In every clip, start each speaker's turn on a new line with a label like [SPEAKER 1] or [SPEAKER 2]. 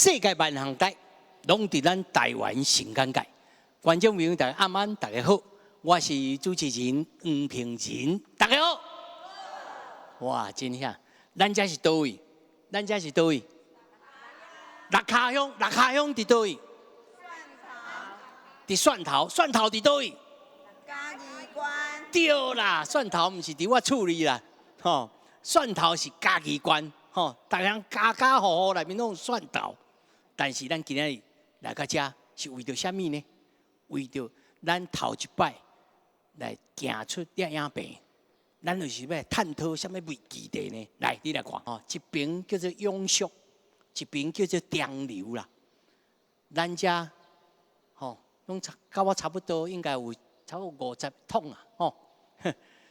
[SPEAKER 1] 世界萬行台攏佇咱台灣上簡介。觀眾朋友大家暗安，大家好，我是主持人黃平仁，大家好。哇，真遐，咱這是佗位？咱這是佗位？六跤鄉，六跤鄉佇佗位？佇蒜頭，蒜頭佇佗位？
[SPEAKER 2] 嘉義縣。
[SPEAKER 1] 對啦，蒜頭毋是佇我厝裡啦，吼，蒜頭是嘉義縣，吼，逐人家家戶戶內面攏有蒜頭。但是咱今仔日來到遮是為著啥物呢？為著咱頭一擺來行出攝影棚，咱就是欲探討啥物議題呢？來，你來看，吼，一爿叫做永續，一爿叫做中流啦。咱遮吼，攏差佮我差不多，應該有差不多50桶啊，吼。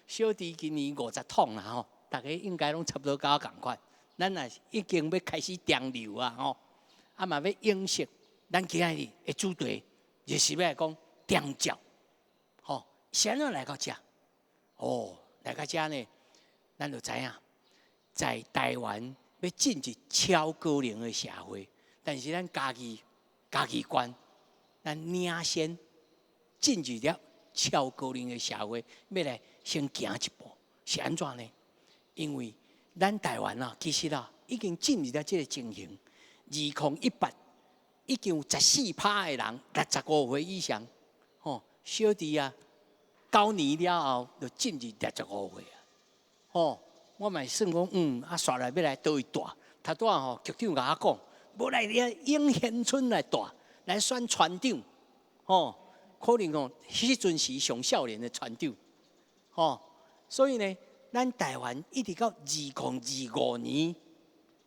[SPEAKER 1] 小弟今年50桶啦，吼，逐家應該攏差不多佮我仝款。咱也是已經欲開始中流啊，吼，啊嘛欲永續。咱今仔日的主題就是欲來講長照，吼，是按怎來到遮？哦，來到遮呢，咱就知影，在台灣欲進入超高齡的社會，但是咱嘉義嘉義縣，咱領先進入了超高齡的社會，欲來先行一步，是按怎呢？因為咱台灣啊，其實啊，已經進入了這個情形。2018已經有14趴的人65歲以上，吼，小弟啊，9年了後就進入六十五歲啊，吼，我嘛算講，啊，煞來欲來佗位蹛？頭拄仔吼，局長共我講，無來永賢村來蹛，來選村長，吼，可能哦，彼陣時上少年的村長，吼，所以呢，咱台灣一直到2025年，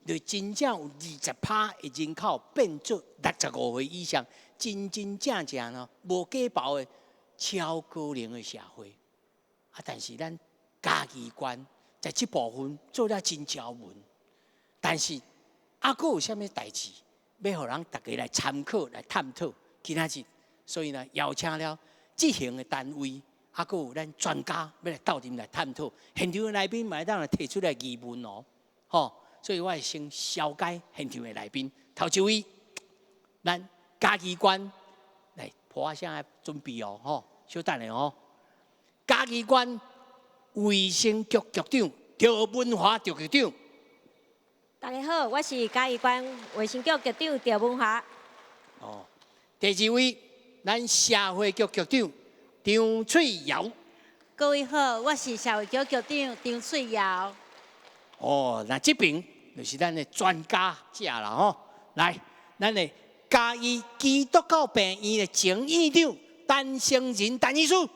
[SPEAKER 1] 就真正有20趴的人口變做六十五歲以上，真真正正哦，無假包的超高齡的社會。啊，但是咱嘉義縣在這部分做了真招文，但是猶閣有啥物代誌，欲予人逐家來參考、來探討。今仔日，所以呢，邀請了執行的單位，猶閣有咱專家欲來鬥陣來探討。現場的來賓嘛會當來提出來疑問哦，吼。所以我會先紹介現場的來賓。頭一位，咱嘉義縣來破仔聲來準備哦，吼，小等下哦。嘉義縣衛生局局長趙文華趙局長。
[SPEAKER 3] 大家好，我是嘉義縣衛生局局長趙文華。
[SPEAKER 1] 哦，第二位，咱社會局局長張翠瑤。
[SPEAKER 4] 各位好，我是社會局局長張翠瑤。
[SPEAKER 1] 哦，那這爿就是咱的專家者啦吼。來，咱的嘉義基督教病院的前院長陳成仁陳醫師。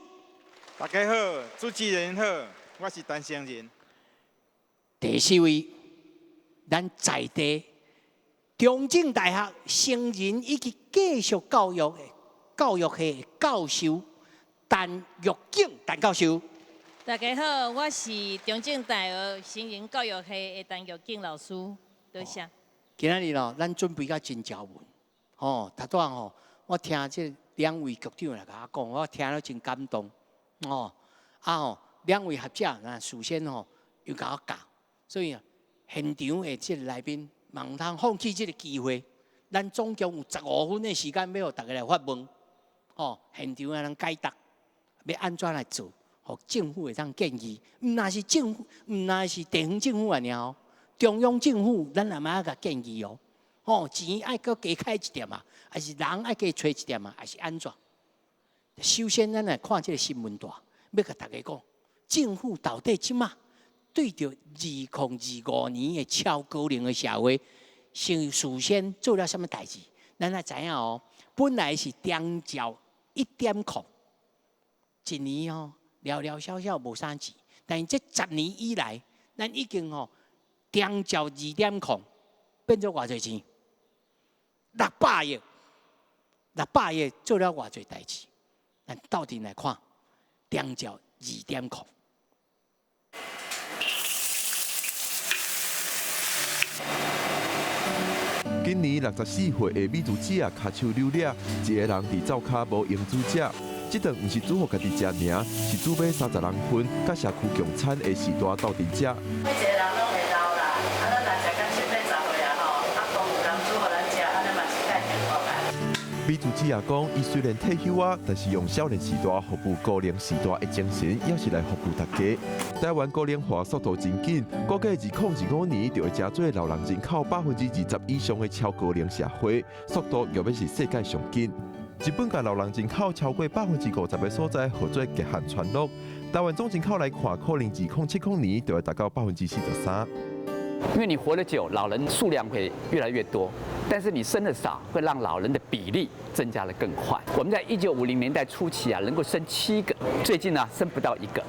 [SPEAKER 5] 大家好，主持人好，我是陳成仁。
[SPEAKER 1] 第四位，咱在地中正大學成人以及繼續教育的教育系教授陳玉景陳教授。
[SPEAKER 6] 大家好，我是中正大學成人教育系的陳玉景老師，多謝。
[SPEAKER 1] 今仔日咯，咱準備甲真招文，吼，頭拄仔吼，我聽這兩位局長來共我講，我聽了真感動，哦，啊吼，兩位學者那事先吼又共我教，所以啊，現場的這個來賓，嘛毋通放棄這個機會。咱總共有15分的時間，欲予大家來發問，吼，現場的人解答，欲按怎來做，予政府會當建議，毋但是政府，毋但是地方政府爾哦，中央政府咱也嘛愛共建議哦。吼，錢愛閣加開一點啊，還是人愛加揣一點啊，還是按怎？首先，咱來看這個新聞帶，欲共大家講，政府到底這馬對著2025年的超高齡的社會，先事先做了啥物代誌？咱愛知影哦，本來是長照1.0，一年哦，寥寥少少無啥錢，但是這10年以來，咱已經吼長照2.0變做偌濟錢？六百億，六百億做了偌濟代誌？咱鬥陣來看長照2.0。
[SPEAKER 7] 今年64歲的美珠姐跤手扭裂，一个人佇灶跤無閒煮食。這頓毋是煮予家己食爾，是煮欲30人份，佮社區共餐的序大鬥陣食。
[SPEAKER 8] 每一个人攏會老啦，啊，咱若食到七八十歲啊吼，啊，講有人煮予咱食，啊，
[SPEAKER 7] 美珠姊也講，伊雖然退休啊，但是用少年時代服務高齡時代的精神，也是來服務大家。台灣高齡化速度真緊，估計2025年就會成做老人人口20%以上的超高齡社會，速度欲欲是世界上緊。日本共老人人口超過50%的所在，號做極限村落。台灣總人口來看，可能2070年就會達到43%。
[SPEAKER 8] 因為你活得久，老人數量會越來越多，但是你生的少，會讓老人的比例增加得更快。我們在1950年代初期啊，能夠生七個，最近呢生不到一個。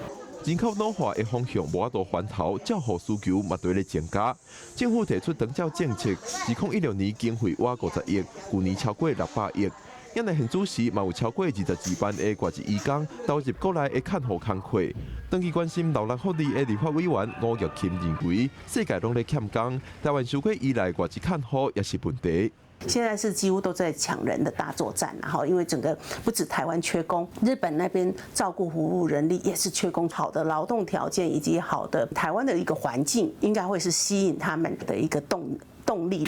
[SPEAKER 7] 人口老化的方向無法度翻頭，照護需求嘛佇咧增加。政府提出長照政策，2016年經費倚50億，舊年超過600億。因為現主時嘛有超過22萬的外籍移工投入國內的看護工課。長期關心老人福利的立法委員吳玉琴認為，世界攏咧欠工，台灣傷過依賴外籍看護也是問題。
[SPEAKER 9] 現在是幾乎都在搶人的大作戰，然後因為整個不止台灣缺工，日本那邊照顧服務人力也是缺工，好的勞動條件以及好的台灣的一個環境，應該會是吸引他們的一個動力。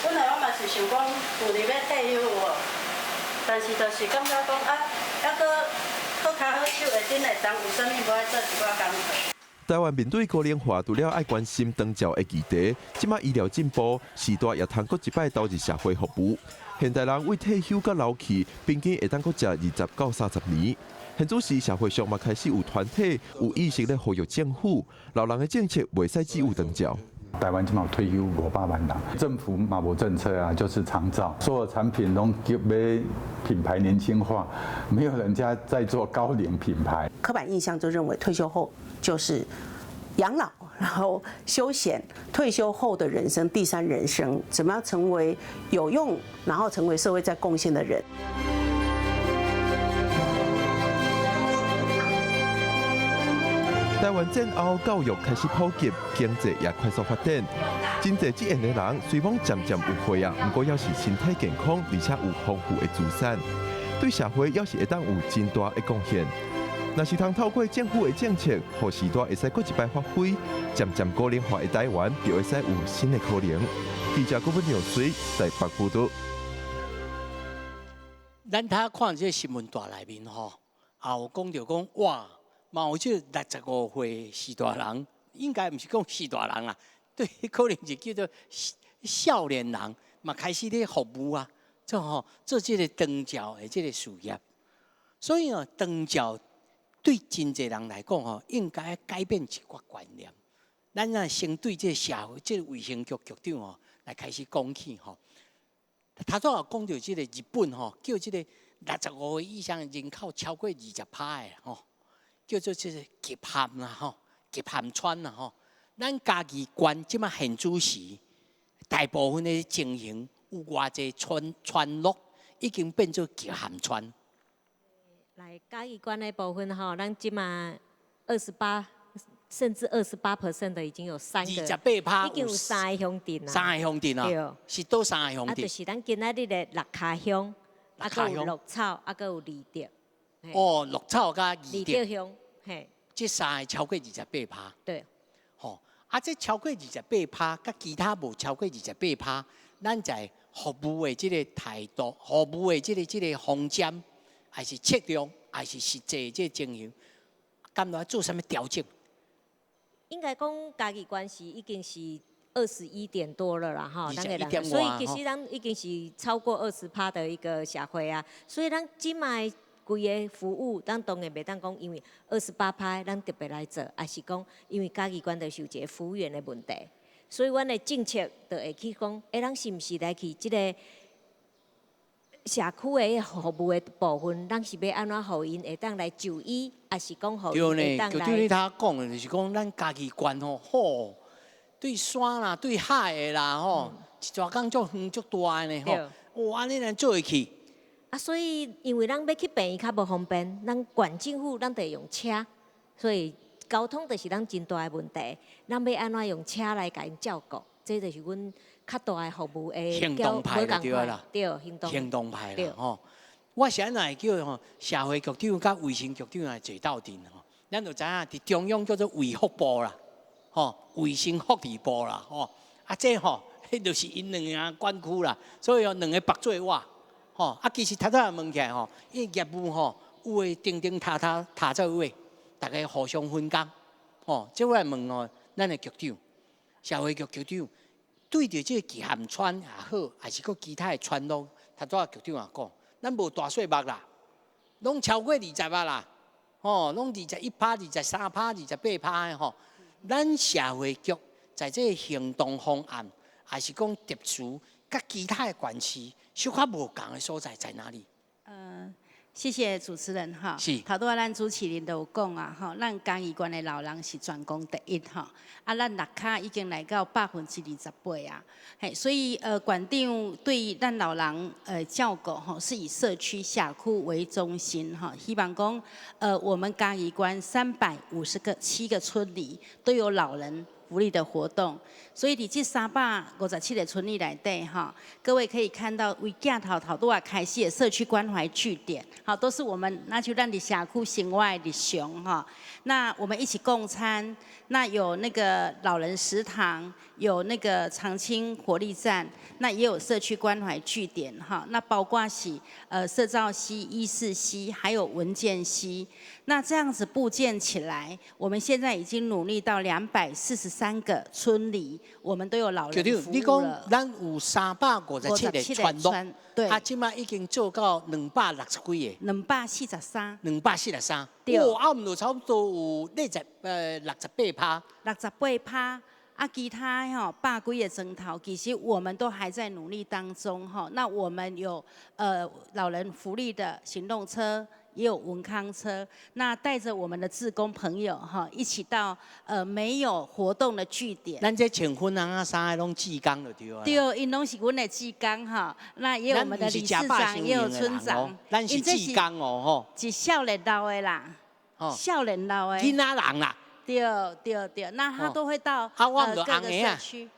[SPEAKER 10] 本來我嘛是想講，舊年欲退休有無？但是就是感覺講啊，猶閣好跤好手會頂會當，為啥物無愛做一寡工課？
[SPEAKER 7] 台灣面對高齡化，除了愛關心長照的議題，這馬醫療進步，時代也通閣一擺投入社會服務。現代人為退休到老去，平均會當閣食20到30年。現主時社會上嘛開始有團體有意識咧呼籲政府，老人的政策袂使只有長照。
[SPEAKER 11] 台灣這馬退休500萬人，政府嘛無政策啊，就是長照，所有產品攏叫欲品牌年輕化，沒有人家在做高齡品牌。
[SPEAKER 9] 刻板印象就認為退休後就是養老，然後休閒，退休後的人生，第三人生，怎麼樣成為有用，然後成為社會在貢獻的人。
[SPEAKER 7] 台灣戰後教育開始普及，經濟也快速發展。真濟職業的人雖罔漸漸有歲啊，毋過猶是身體健康，而且有豐富的資產，對社會猶是會當有真大的貢獻。若是通透過政府的政策，予時代會使閣一擺發揮，漸漸高齡化的台灣就會使有新的可能。記者郭文耀水台北報導。
[SPEAKER 1] 咱頭看這個新聞帶內面吼，也有講著講哇。嘛有這65歲序大人，應該毋是講序大人啦，對，可能是叫做少年人，嘛開始咧服務啊，做吼做這個長照的這個事業。所以哦，長照對真濟人來講吼，應該改變一寡觀念。咱若先對這個社會、這個衛生局局長吼來開始講起吼。頭拄仔講著這個日本吼，叫這個65歲以上人口超過20%的吼。叫做這個極限啦吼，極限村啦吼。咱嘉義縣這馬現主時，大部分的情形有偌濟村村落已經變做極限村。
[SPEAKER 3] 來嘉義縣的部分吼，咱這馬28甚至28% 的已經有三個，28% 已經有三個鄉鎮啦。
[SPEAKER 1] 三個鄉鎮啊，是佗三個鄉鎮？
[SPEAKER 3] 啊，就是咱今仔日的六跤鄉，啊，閣有鹿草，啊，閣有義德。
[SPEAKER 1] 哦，鹿草佮義德
[SPEAKER 3] 鄉，嘿，
[SPEAKER 1] 這三個超過28%。
[SPEAKER 3] 對，
[SPEAKER 1] 吼，啊，這超過28%，佮其他無超過28%，咱在服務的這個態度，服務的這個方針，還是策略，還是實際這個情形，敢來做啥物調整？
[SPEAKER 3] 應該講嘉義縣是已經是21點多了啦，吼，咱的人，所以其實咱已經是超過20%的一個社會啊，所以咱這馬規個服務，咱當然袂當講，因為28%咱特別來做，抑是講因為嘉義縣就是有一個服務員的問題，所以阮的政策就會去講，欸，咱是毋是來去這個社區的服務的部分，咱是欲按怎予𪜶會當來就醫，抑是講予𪜶會當來？
[SPEAKER 1] 局長你頭講的就是講，咱嘉義縣吼，吼，對山啦，對海的啦，吼，一逝工足遠足大的呢，吼，哇，按呢咱做會去？
[SPEAKER 3] 啊，所以因為咱欲去病院較無方便，咱縣政府咱得用車，所以交通就是咱真大的問題。咱欲按怎用車來共𪜶照顧，這就是阮較大的服務的
[SPEAKER 1] 行動派就對啦，
[SPEAKER 3] 對，行動
[SPEAKER 1] 行動派啦，吼。我是按怎會叫吼社會局長佮衛生局長來坐鬥陣吼？咱就知影佇中央叫做衛福部啦，吼，衛生福利部啦，吼。啊，這吼彼就是𪜶兩个管區啦。所以哦，兩个縛做活，吼啊，其實頭拄仔問起來吼，因為業務吼有的釘釘踏踏踏做伙，逐家互相分工，吼。這我來問哦，咱的局長，社會局局長，對著這個岐咸村也好，還是閣其他的村落，頭拄仔局長也講，咱無大細目啦，攏超過20啊啦，吼，攏21%、23%、28%的吼。咱社會局在這個行動方案，還是講特殊，佮其他的縣市小可無仝的所在在哪裡？
[SPEAKER 4] 謝謝主持人哈。
[SPEAKER 1] 是。
[SPEAKER 4] 頭拄仔咱主持人都有講啊，吼，咱嘉義縣的老人是全國第一吼，啊，咱六跤已經來到28%啊，嘿，所以縣長對咱老人照顧吼，是以社區社區為中心哈，希望講我們嘉義縣357個村里都有老人福利的活動，所以佇這357個村里內底哈，各位可以看到為鏡頭頭拄仔開始的社區關懷據點，好，都是我們那就咱佇社區生活的日常哈。那我們一起共餐，那有那個老人食堂，有那個長青活力站，那也有社區關懷據點哈。那包括是社造 C、14C，還有文健 C。那這樣子佈建起來，我們現在已經努力到243個村里，我們都有老人服務了。
[SPEAKER 1] 你講咱有357個村落，
[SPEAKER 4] 對，
[SPEAKER 1] 啊，這馬已經做到260幾個。
[SPEAKER 4] 243。
[SPEAKER 1] 243。
[SPEAKER 4] 對。
[SPEAKER 1] 哦，啊，毋就差不多有68%。
[SPEAKER 4] 68%，啊，其他吼百幾个磚頭，其實我們都還在努力當中吼。那我們有老人福利的行動車。也有文康車，那帶着我們的志工朋友哈，一起到沒有活動的據點。
[SPEAKER 1] 咱這穿粉紅仔衫的攏志工就對啊。
[SPEAKER 4] 對，𪜶攏是阮的志工哈。那也有我們的理事長，也有村長。
[SPEAKER 1] 咱是志工哦吼。
[SPEAKER 4] 是少年老的啦，少年老的。
[SPEAKER 1] 囡仔人啦。
[SPEAKER 4] 對對對，那他都會到各個社區。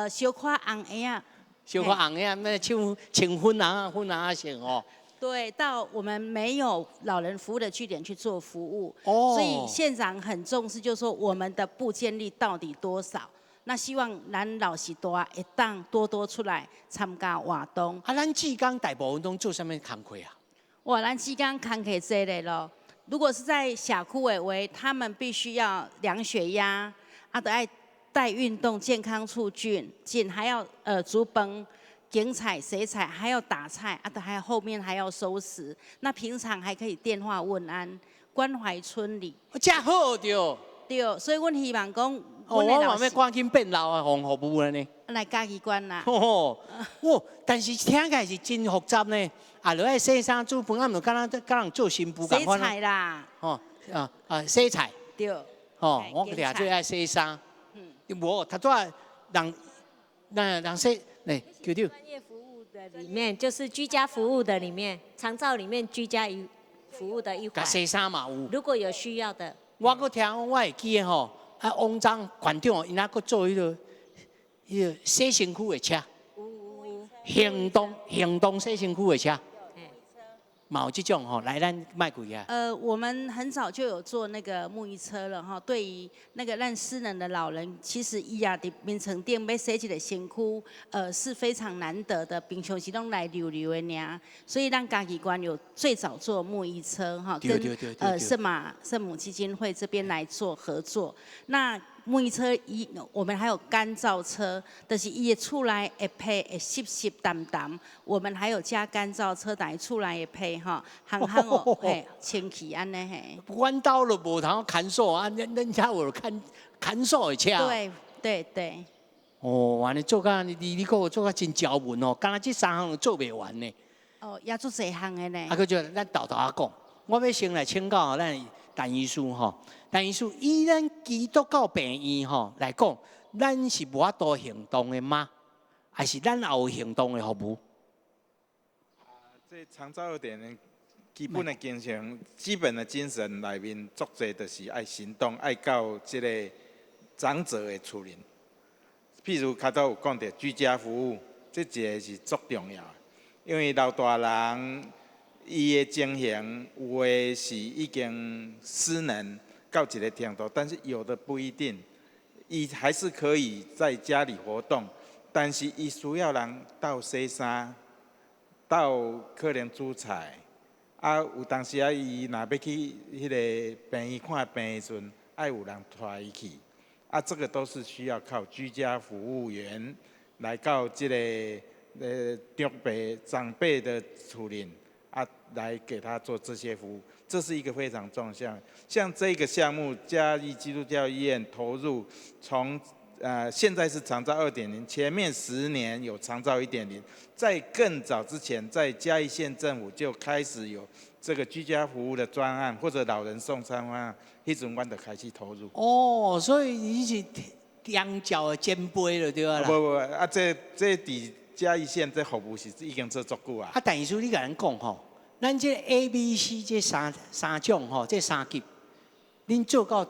[SPEAKER 4] 小可紅鞋仔。
[SPEAKER 1] 小可紅鞋仔，那穿穿粉紅仔粉紅仔色哦。
[SPEAKER 4] 對，到我們沒有老人服務的據點去做服務，
[SPEAKER 1] 哦，
[SPEAKER 4] 所以縣長很重視，就是說我們的布建率到底多少？那希望咱老序大會當多多出來參加活動。
[SPEAKER 1] 啊，咱志工大部分攏做啥物工課啊？
[SPEAKER 4] 哇，咱志工工課濟咧咯。如果是在社區的話，他們必須要量血壓，啊，都愛帶運動健康促進，進還要煮飯。剪菜、洗菜，還要打菜，啊，都還後面還要收拾。那平常還可以電話問安，關懷村里。
[SPEAKER 1] 這好著。
[SPEAKER 4] 對，所以阮希望講，
[SPEAKER 1] 哦，我嘛欲趕緊變老啊，予服務了呢。
[SPEAKER 4] 來嘉義縣啦。
[SPEAKER 1] 哦，哇！但是聽起來是真複雜呢。啊，著愛洗衫煮飯，啊，毋就敢若佮人做新婦仝款。
[SPEAKER 4] 洗菜啦。
[SPEAKER 1] 哦，啊啊，洗菜。
[SPEAKER 4] 對。
[SPEAKER 1] 哦，我定最愛洗衫。嗯。無，頭拄仔人，那人洗。來，局長。
[SPEAKER 3] 專業服務的裡面，就是居家服務的裡面，長照裡面居家一服務的一環。
[SPEAKER 1] 洗衫嘛有。
[SPEAKER 3] 如果有需要的。
[SPEAKER 1] 我閣聽講，我會記得吼，啊，王章縣長𪜶猶閣做彼個洗身軀的車。行動洗身軀的車。嘛有這種吼，來咱莫客氣啊。
[SPEAKER 4] 我們很早就有做那個沐浴車了哈。對於那個讓失能的老人，其實伊也佇眠床頂欲洗一个身軀，是非常難得的。平常時攏來溜溜的爾，所以咱嘉義縣有最早做沐浴車哈，跟聖母基金會這邊來做合作。那沐浴車伊，我們還有乾燥車，就是伊的厝內會被會濕濕澹澹。我們還有加乾燥車來厝內的被吼，烘烘哦，嘿，清氣按呢嘿。
[SPEAKER 1] 阮兜都無通牽手啊，恁遮有牽手的車。
[SPEAKER 4] 對對對。
[SPEAKER 1] 哦，按呢做甲你閣做甲真招文哦，敢若這三項做袂完呢。
[SPEAKER 4] 哦，也足濟項的呢。
[SPEAKER 1] 啊，閣就咱沓沓仔講，我欲先來請教咱陳醫師吼，陳醫師以咱基督教病院吼來講，咱是無法度行動的嗎？還是咱也有行動的服務？
[SPEAKER 5] 這長照點基本的精神、基本的精神內面，足濟就是愛行動，愛到這个長者的厝裡。譬如較早有講著居家服務，這一个是足重要的，因為老大人伊的情形有的是已經失能到一个程度，但是有的不一定，伊還是可以在家裡活動。但是伊需要人鬥洗衫，鬥可能煮菜，啊，有當時啊，伊若欲去彼个病院看病的時陣，愛有人帶伊去，啊，這個都是需要靠居家服務員來到這个長輩的厝裡，啊，來給他做這些服務，這是一個非常重要。像這個項目，嘉義基督教醫院投入從現在是長照2.0，前面10年有長照1.0，在更早之前，在嘉義縣政府就開始有這個居家服務的專案，或者老人送餐方案，彼陣阮就開始投入。
[SPEAKER 1] 哦，所以你是長照的前輩了，對啊啦。
[SPEAKER 5] 無無，啊，這佇嘉義縣這服務是已經做足久啊。
[SPEAKER 1] 啊，但是你共咱講吼，咱這 A、B、C 這三種吼，這三級，恁做到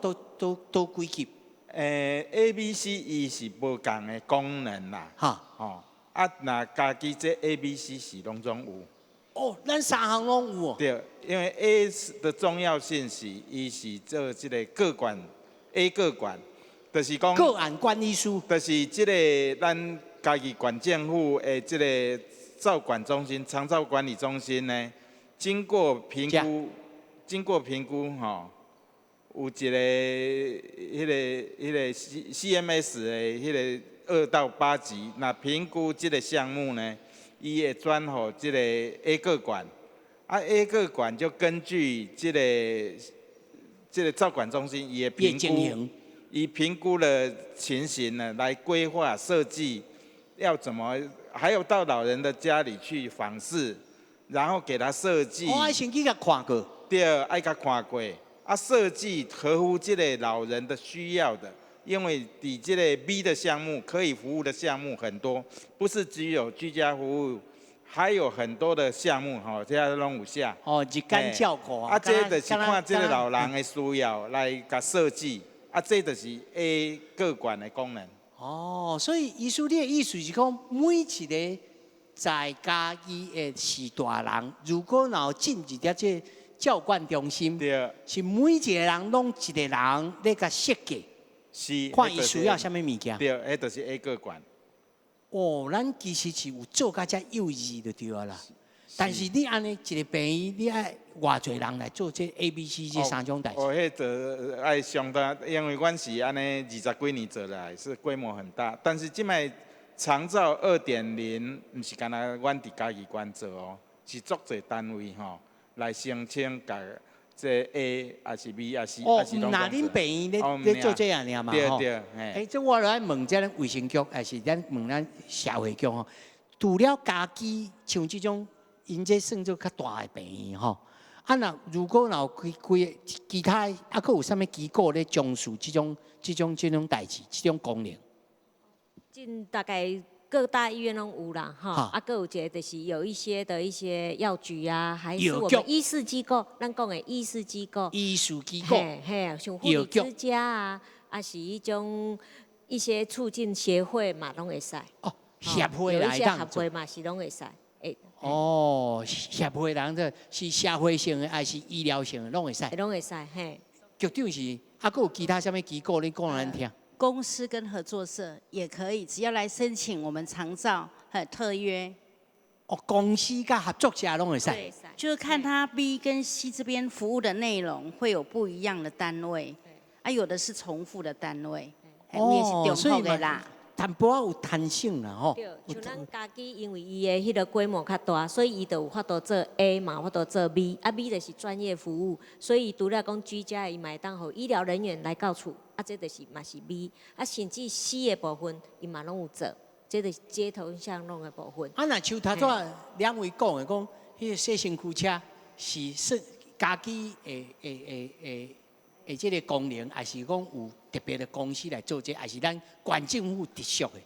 [SPEAKER 1] 佗幾級？
[SPEAKER 5] A、B、C 伊是無仝的功能啦。吼，啊，若家己這 A、B、C 是攏總有。
[SPEAKER 1] 哦，咱三項攏有哦。
[SPEAKER 5] 對，因為 A 的重要性是，伊是做這个個管 A 個管，就是講
[SPEAKER 1] 個案管理師，
[SPEAKER 5] 就是這个咱嘉義縣政府的這个照管中心、長照管理中心呢，經過評估吼，有一个彼个 CMS 的彼个2到8級，若評估這个項目呢，伊會轉予這个 A 個管，啊 A 個管就根據這个照管中心伊的評估，伊評估的情形呢，來規劃設計要怎麼，還有到老人的家裡去訪視，然後給他設計。
[SPEAKER 1] 我先去共看過。
[SPEAKER 5] 對，愛共看過。啊，設計合乎這個老人的需要的，因為佇這个 B 的項目可以服務的項目很多，不是只有居家服務，還有很多的項目吼，這攏有寫。
[SPEAKER 1] 哦，日間照顧
[SPEAKER 5] 啊，這就是看這个老人的需要來共設計，啊，這就是 A 個管的功能。
[SPEAKER 1] 哦，所以醫師你的意思是講，每一个在嘉義的序大人，如果若有進入佇這照管中心，是每一个人攏一个人咧共設計，看伊需要啥物物件。
[SPEAKER 5] 對，彼就是 A 個管。
[SPEAKER 1] 哦，咱其實是有做甲遮幼稚就對啊啦。但是你按呢一个病院，你愛偌濟人來做這 A、B、C 這三種代誌？
[SPEAKER 5] 哦，彼就愛相當，因為阮是按呢20幾年做來，是規模很大。但是這擺長照2.0，毋是干焦阮佇嘉義縣做哦，是足濟單位吼來申請共這 A 抑是 B 抑是
[SPEAKER 1] 哦，毋若恁病院咧做這樣爾嘛？
[SPEAKER 5] 對對，
[SPEAKER 1] 欸，這我來問這衛生局，抑是咱問咱社會局吼，除了家己像這種，𪜶這算做較大的病院吼，啊若如果若有規規其他啊，閣有啥物機構咧從事這種代誌、這種功能？
[SPEAKER 3] 進大概各大醫院攏有啦，吼，啊，閣有一个就是有一些的一些藥局啊，還是我們醫事機構，咱講的醫事機構，
[SPEAKER 1] 醫事機構，
[SPEAKER 3] 嘿，嘿，像護理之家啊，啊是彼種一些促進協會嘛，攏會使。
[SPEAKER 1] 哦，協會
[SPEAKER 3] 來有一些協會嘛是攏會使。欸，
[SPEAKER 1] 哦，協會人這是社會性的，還是醫療性的，攏會使。
[SPEAKER 3] 攏會使，嘿。
[SPEAKER 1] 局長是，啊，閣有其他啥物機構，你講來咱聽。
[SPEAKER 4] 公司跟合作社也可以，只要來申請我們長照和特約。
[SPEAKER 1] 哦，公司佮合作社攏會使。
[SPEAKER 4] 就是看他 B 跟 C 這邊服務的內容會有不一樣的單位，啊，有的是重複的單位，
[SPEAKER 1] 哦，
[SPEAKER 4] 所以啦，
[SPEAKER 1] 淡薄仔有彈性啦，吼。
[SPEAKER 3] 對，像咱嘉義，因為伊的彼个規模較大，所以伊就有法度做 A 嘛，有法度做 B，啊 B 就是專業服務，所以除了講居家，伊嘛會當予醫療人員來到厝，啊，這就是嘛是 B，啊，甚至 C 的部分，伊嘛攏有做，這就是街頭巷弄的部分。
[SPEAKER 1] 啊，若像頭拄兩位講的講，彼个洗身軀車是算家己的這个功能，還是講有特別的公司來做這個，還是咱縣政府直屬的？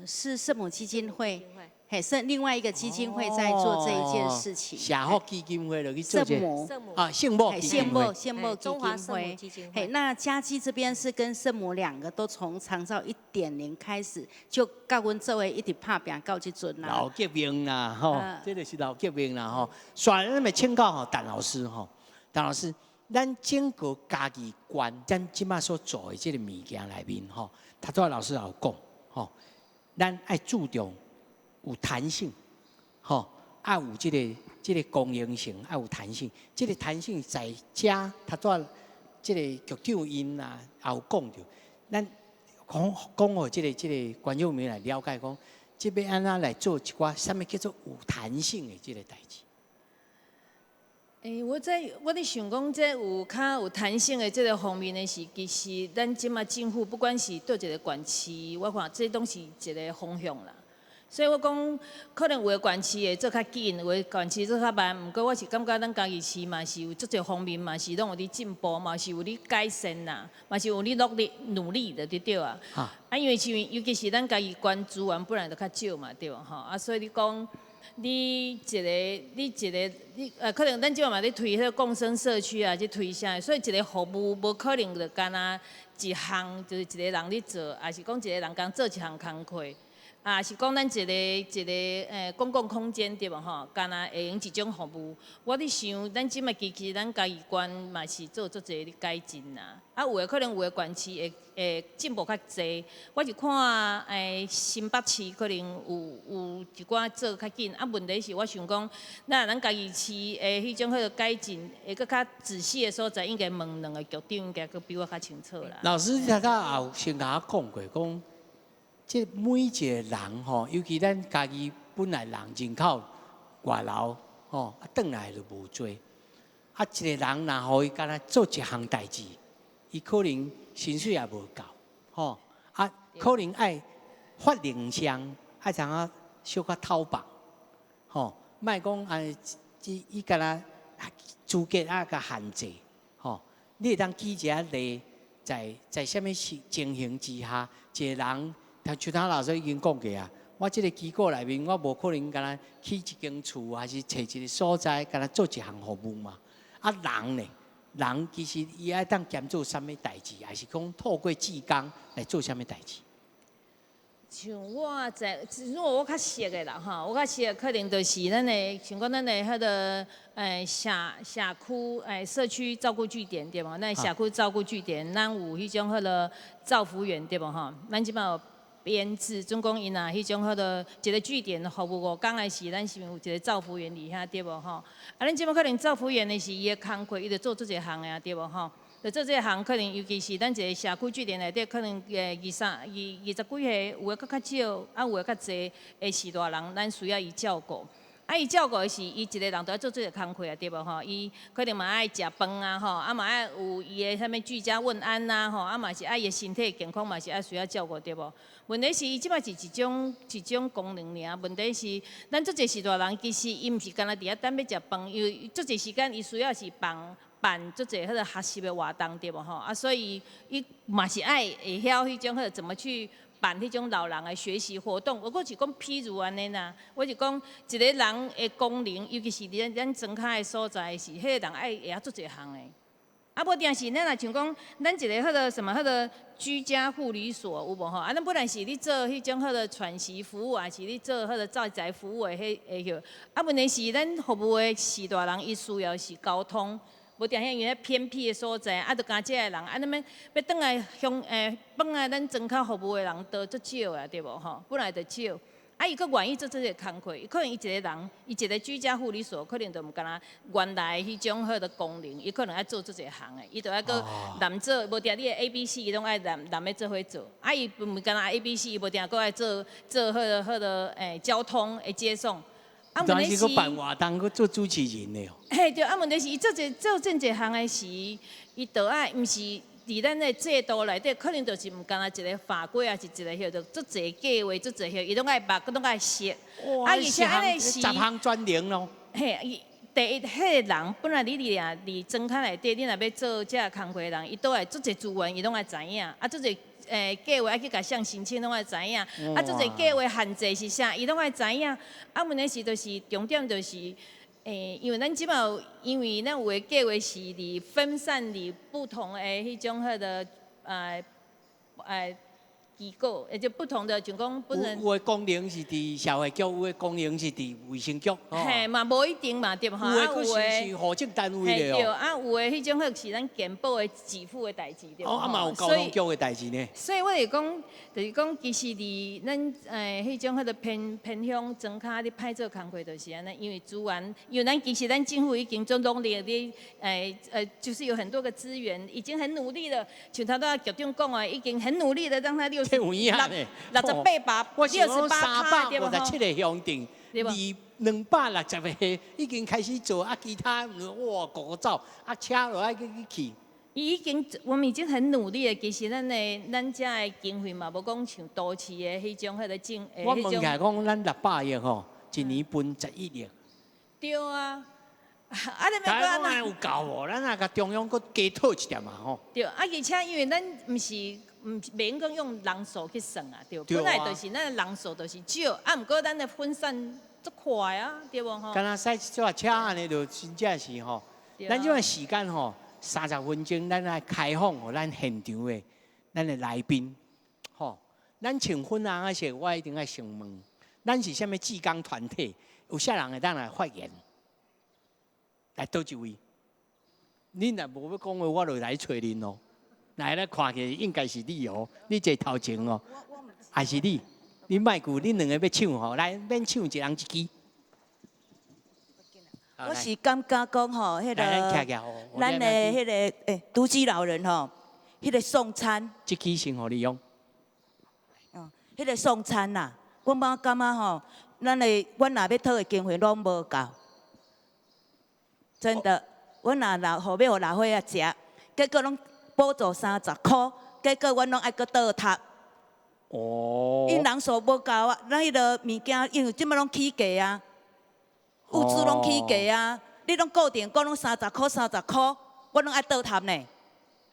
[SPEAKER 4] 是聖母基金會，嘿，是另外一個基金會在做這一件事情。
[SPEAKER 1] 社福基金會落去做這
[SPEAKER 4] 個。聖母。
[SPEAKER 1] 啊，聖母基金會。
[SPEAKER 4] 聖母基金會。嘿，那嘉基這邊是跟聖母兩個都從長照1.0開始，就佮阮做伙一直拍拚到這陣啦。
[SPEAKER 1] 老革命啦，吼，這個是老革命啦，吼。煞咱欲請教吼，陳老師吼，陳老師，咱整個嘉義縣，咱這擺所做的這个物件內面吼，頭拄仔老師也有講，吼。咱愛注重有彈性，吼，愛有這個功能性，愛有彈性。這個彈性在遮，頭拄這個局長𪜶啊，也有講著。咱講講予這個觀眾們來了解講，這欲按怎來做一寡啥物叫做有彈性的這個代誌？
[SPEAKER 6] 欸，我咧想講，這有較有彈性的這個方面的是，其實咱這馬政府不管是佗一個縣市，我看這攏是一個方向啦。所以我講，可能有的縣市會做較緊，有的縣市做較慢。毋過我是感覺咱嘉義市嘛是有足濟方面嘛是攏有咧進步，嘛是有咧改善啦，嘛是有咧努力努力的，對對啊。啊，因為像尤其是咱嘉義縣資源本來就較少嘛，對無吼？啊，所以你講。你一個，可能咱這馬嘛咧推彼個共生社區啊，去推啥？所以一個服務無可能就干焦一項，就是一個人咧做，抑是講一個人共做一項工課，啊是講咱一個一個公共空間對無吼？干焦會用一種服務。我咧想，咱這馬其實咱嘉義縣嘛是做足濟咧改進啦。啊，有的可能有的縣市會進步較濟。我是看新北市可能有一寡做較緊。啊，問題是我想講，那咱嘉義市的彼種彼個改進，會閣較仔細的所在，應該問兩個局長，應該閣比我較清楚啦。
[SPEAKER 1] 老師，你頭拄也有先共我講過，講這每一個人吼，尤其咱家己本來人人口外勞吼，啊，轉來就無濟。啊，一個人若予伊干焦做一項代誌，伊可能薪水也無夠，吼啊，可能愛發令上，愛通啊小可偷放，吼，莫講啊，伊干焦資格啊共限制，吼，你會當舉一個例，在啥物情形之下，一個人，像頭老師已經講過啊，我這個機構內面，我無可能干焦起一間厝，還是揣一個所在，干焦做一項服務嘛。啊，人呢？人其實伊愛當兼做啥物代誌，還是講透過志工來做啥物代誌？
[SPEAKER 6] 像我在，如果我較熟的啦吼，我較熟的可能就是咱的，像講咱的彼個社區社區照顧據點對無？咱社區照顧據點，咱有彼種彼個照服員對無吼？咱這擺有編制，總共𪜶若彼種彼個一個據點服務5工的時，咱是毋有一個照服員佇遐對無吼？啊，咱這擺可能照服員的是伊的工課，伊就做這一項的啊對無吼？就做這項可能，尤其是咱一個社區據點內底，可能二三二二十幾歲，有的閣較少，啊有的較濟的序大人，咱需要伊照顧。啊，伊照顧的是，伊一個人都愛做這個工課啊，對無吼？伊可能嘛愛食飯啊，吼，啊嘛愛有伊的啥物居家問安啊，吼，啊嘛是愛伊的身體健康嘛是愛需要照顧，對無？問題是伊這擺是一種功能爾，問題是咱足濟序大人其實伊毋是干焦佇遐等欲食飯，因為足濟時間伊需要是幫辦足濟彼個學習的活動，對無吼？啊，所以伊嘛是愛會曉彼種彼個怎麼去辦彼種老人的學習活動。我閣是講，譬如按呢啦，我是講一個人的功能，尤其是佇咱莊跤的所在，是彼個人愛會曉做一項的。啊，無定是咱若像講，咱一個彼個什麼彼個居家護理所有無吼？啊，咱本來是咧做彼種彼個喘息服務，還是咧做彼個在宅服務的彼個彼。啊，問題是咱服務的序大人，伊需要是交通。無定遐因為偏僻的所在，啊，就敢這个人，啊，那麼欲轉來鄉轉來咱莊跤服務的人都足少啊，對無吼？本來就少，啊，伊閣願意做這個工課，伊可能伊一個人，伊一個居家護理所，可能就毋干焦原來彼種彼個功能，伊可能愛做這一項的，伊就愛閣揽做，無定你的 A、B、C，伊攏愛攬攬欲做伙做，啊，伊毋干焦 A、B、C，伊無定閣愛做做彼個交通的接送。
[SPEAKER 1] 啊，問題是辦活動，閣做主持人的哦。
[SPEAKER 6] 嘿，對，啊，問題是伊做這做這一項的時，伊就愛毋是佇咱的制度內底，可能就是毋干焦一個法規，抑是一個彼就足濟計劃，足濟彼，伊攏愛捌，閣攏愛識。
[SPEAKER 1] 啊，而且按呢是十項全能咯。
[SPEAKER 6] 嘿，伊第一，彼個人本來你佇啊佇莊跤內底，你若欲做這個工課的人，伊都愛足濟資源，伊攏愛知影。啊，足濟計劃愛去共誰申請，攏愛知影。啊，足濟計劃限制是啥，伊攏愛知影。啊，問題是就是重點就是，因為咱這擺因為咱有的計劃是佇分散佇不同的彼種彼個機構，也就不同的，就講不能。
[SPEAKER 1] 有的功能是佇社會局，有的功能是佇衛生局。
[SPEAKER 6] 嘿，嘛無一定嘛，對無？
[SPEAKER 1] 有的佫是戶政單位的哦。
[SPEAKER 6] 對，啊，有的彼種彼是咱健保的給付的代誌，對無？
[SPEAKER 1] 哦，啊嘛有交通局的代誌呢。
[SPEAKER 6] 所以我會講，就是講，其實佇咱彼種彼个偏偏鄉莊跤咧歹做工課，就是按呢，因為資源，因為咱其實咱政府已經足努力咧，就是有很多個資源，已經很努力了。像頭拄仔局長講啊，已經很努力的讓他68，
[SPEAKER 1] 68，357個鄉鎮，260個已經開始做啊，其他哇個個走啊，車落來去去去。
[SPEAKER 6] 已經，我們已經很努力了。其實咱的咱遮的經費嘛，無講像都市的彼種彼个政。
[SPEAKER 1] 我問起來講，咱600億吼，一年分11億。
[SPEAKER 6] 對啊。啊！你
[SPEAKER 1] 欲講有夠無？咱若共中央閣加討一點嘛吼。
[SPEAKER 6] 對，啊，而且因為咱毋是毋免講用人數去算啊，對。本來就是咱的人數就是少，啊，毋過咱的分散足快啊，對無吼？
[SPEAKER 1] 敢若駛一車車按呢，就真正是吼。咱這擺時間吼，30分鐘，咱來開放予咱現場的咱的來賓，吼。咱穿粉紅仔色，我一定愛先問，咱是啥物志工團體？有啥人會當來發言？來佗一位？你若無欲講話，我就來揣恁咯。來，來看起來應該是你哦，你坐頭前哦，還是你？你莫顧，恁兩個欲搶吼，來免搶，一人一支。
[SPEAKER 12] 我是感覺講吼，彼个咱的彼个獨居老人吼，彼个送餐。
[SPEAKER 1] 這支先予你用。
[SPEAKER 12] 哦，彼个送餐啦，我嘛感覺吼，咱的阮若欲討的經費攏無夠。真的，阮若老予欲予老歲仔食，結果攏補助30箍，結果阮攏愛閣倒貼。
[SPEAKER 1] 哦。
[SPEAKER 12] 𪜶人數無夠啊，咱彼个物件因為這擺攏起價啊，物資攏起價啊，你攏固定講攏三十箍三十箍，我攏愛倒貼呢。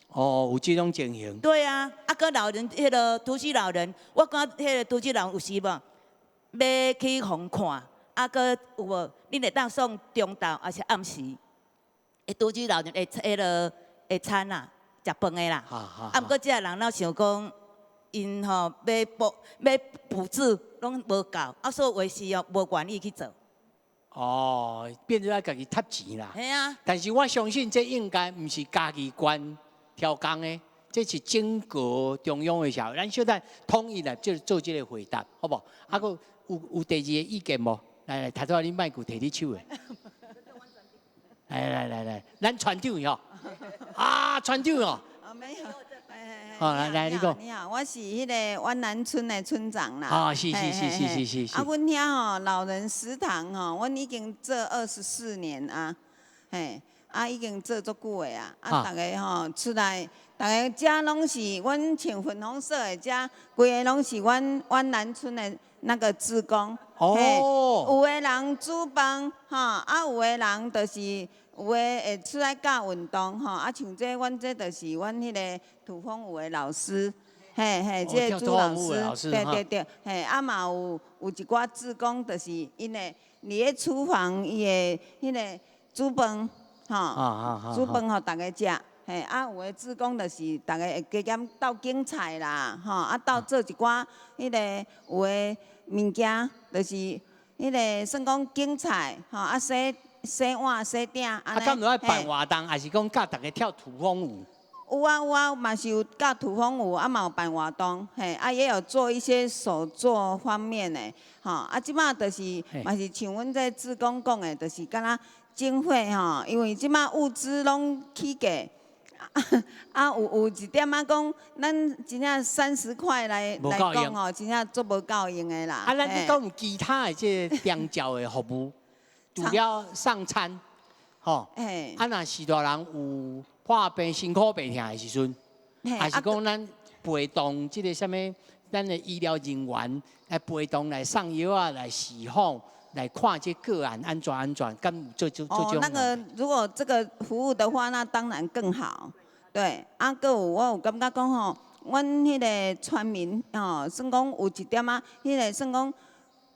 [SPEAKER 1] 哦，有這種情形。
[SPEAKER 12] 對啊，啊，閣老人彼个獨居老人，我感覺彼个獨居老人有時無欲去予看。啊，閣有無？恁會當送中晝抑是暗時？會獨居老人會彼个會餐啦，食飯的啦。啊，毋過這个人若想講，𪜶吼欲補欲補助攏無夠，啊，所以有時哦無願意去做。
[SPEAKER 1] 哦，變做愛家己貼錢啦。
[SPEAKER 12] 嘿啊。
[SPEAKER 1] 但是我相信這應該毋是嘉義縣調工的，這是整個中央的社會。咱小等統一來做做這個回答，好無？啊，閣有第二個意見無？來來，頭拄仔你麥克提你手的。來來來來，咱船長吼，啊，船長哦。
[SPEAKER 2] 啊，沒有。
[SPEAKER 1] 好，來來，你講。
[SPEAKER 2] 你好，我是彼个灣南村的村長啦。
[SPEAKER 1] 啊，是是是是是是。
[SPEAKER 2] 啊，阮遐吼老人食堂吼，阮已經做24年啊，嘿，啊已經做足久的啊，啊，逐个吼出來，逐个遮攏是阮穿粉紅色的，遮規个攏是阮灣南村的那個志工。
[SPEAKER 1] 哦。
[SPEAKER 2] 有的人煮飯，吼，啊有的人就是有的會出來教運動，吼，啊像這阮這就是阮彼个土風舞的老師，嘿嘿，這個朱老師，對對對，嘿，啊嘛有一寡志工，就是𪜶會佇咧廚房，伊會彼个煮飯，吼，煮飯予逐个食，嘿，啊有的志工就是逐个會加減鬥揀菜啦，吼，啊鬥做一寡彼个有的物件，就是彼个算講揀菜，吼，啊洗洗碗、洗鼎，啊，
[SPEAKER 1] 敢有愛辦活動，抑是講教逐家跳土風舞？
[SPEAKER 2] 有啊有啊，嘛是有教土風舞，啊嘛有辦活動，嘿，啊也有做一些手作方面的，吼，啊這擺就是嘛是像阮這志工講的，就是敢若經費吼，因為這擺物資攏起價，啊有一點仔講，咱真正30塊來講吼，真正足無夠用的啦。
[SPEAKER 1] 啊，咱閣有其他的這個長照的服務，除了送餐，吼，啊若是大人有破病、身軀病痛的時陣，抑是講咱陪同這個啥物，咱的醫療人員來陪同來送藥啊，來侍訪，來看這個案按怎按怎，敢有做做做這種。
[SPEAKER 2] 哦，那個如果這個服務的話，那當然更好。對，啊，閣有我有感覺講吼，阮彼个村民吼，算講有一點仔，彼个算講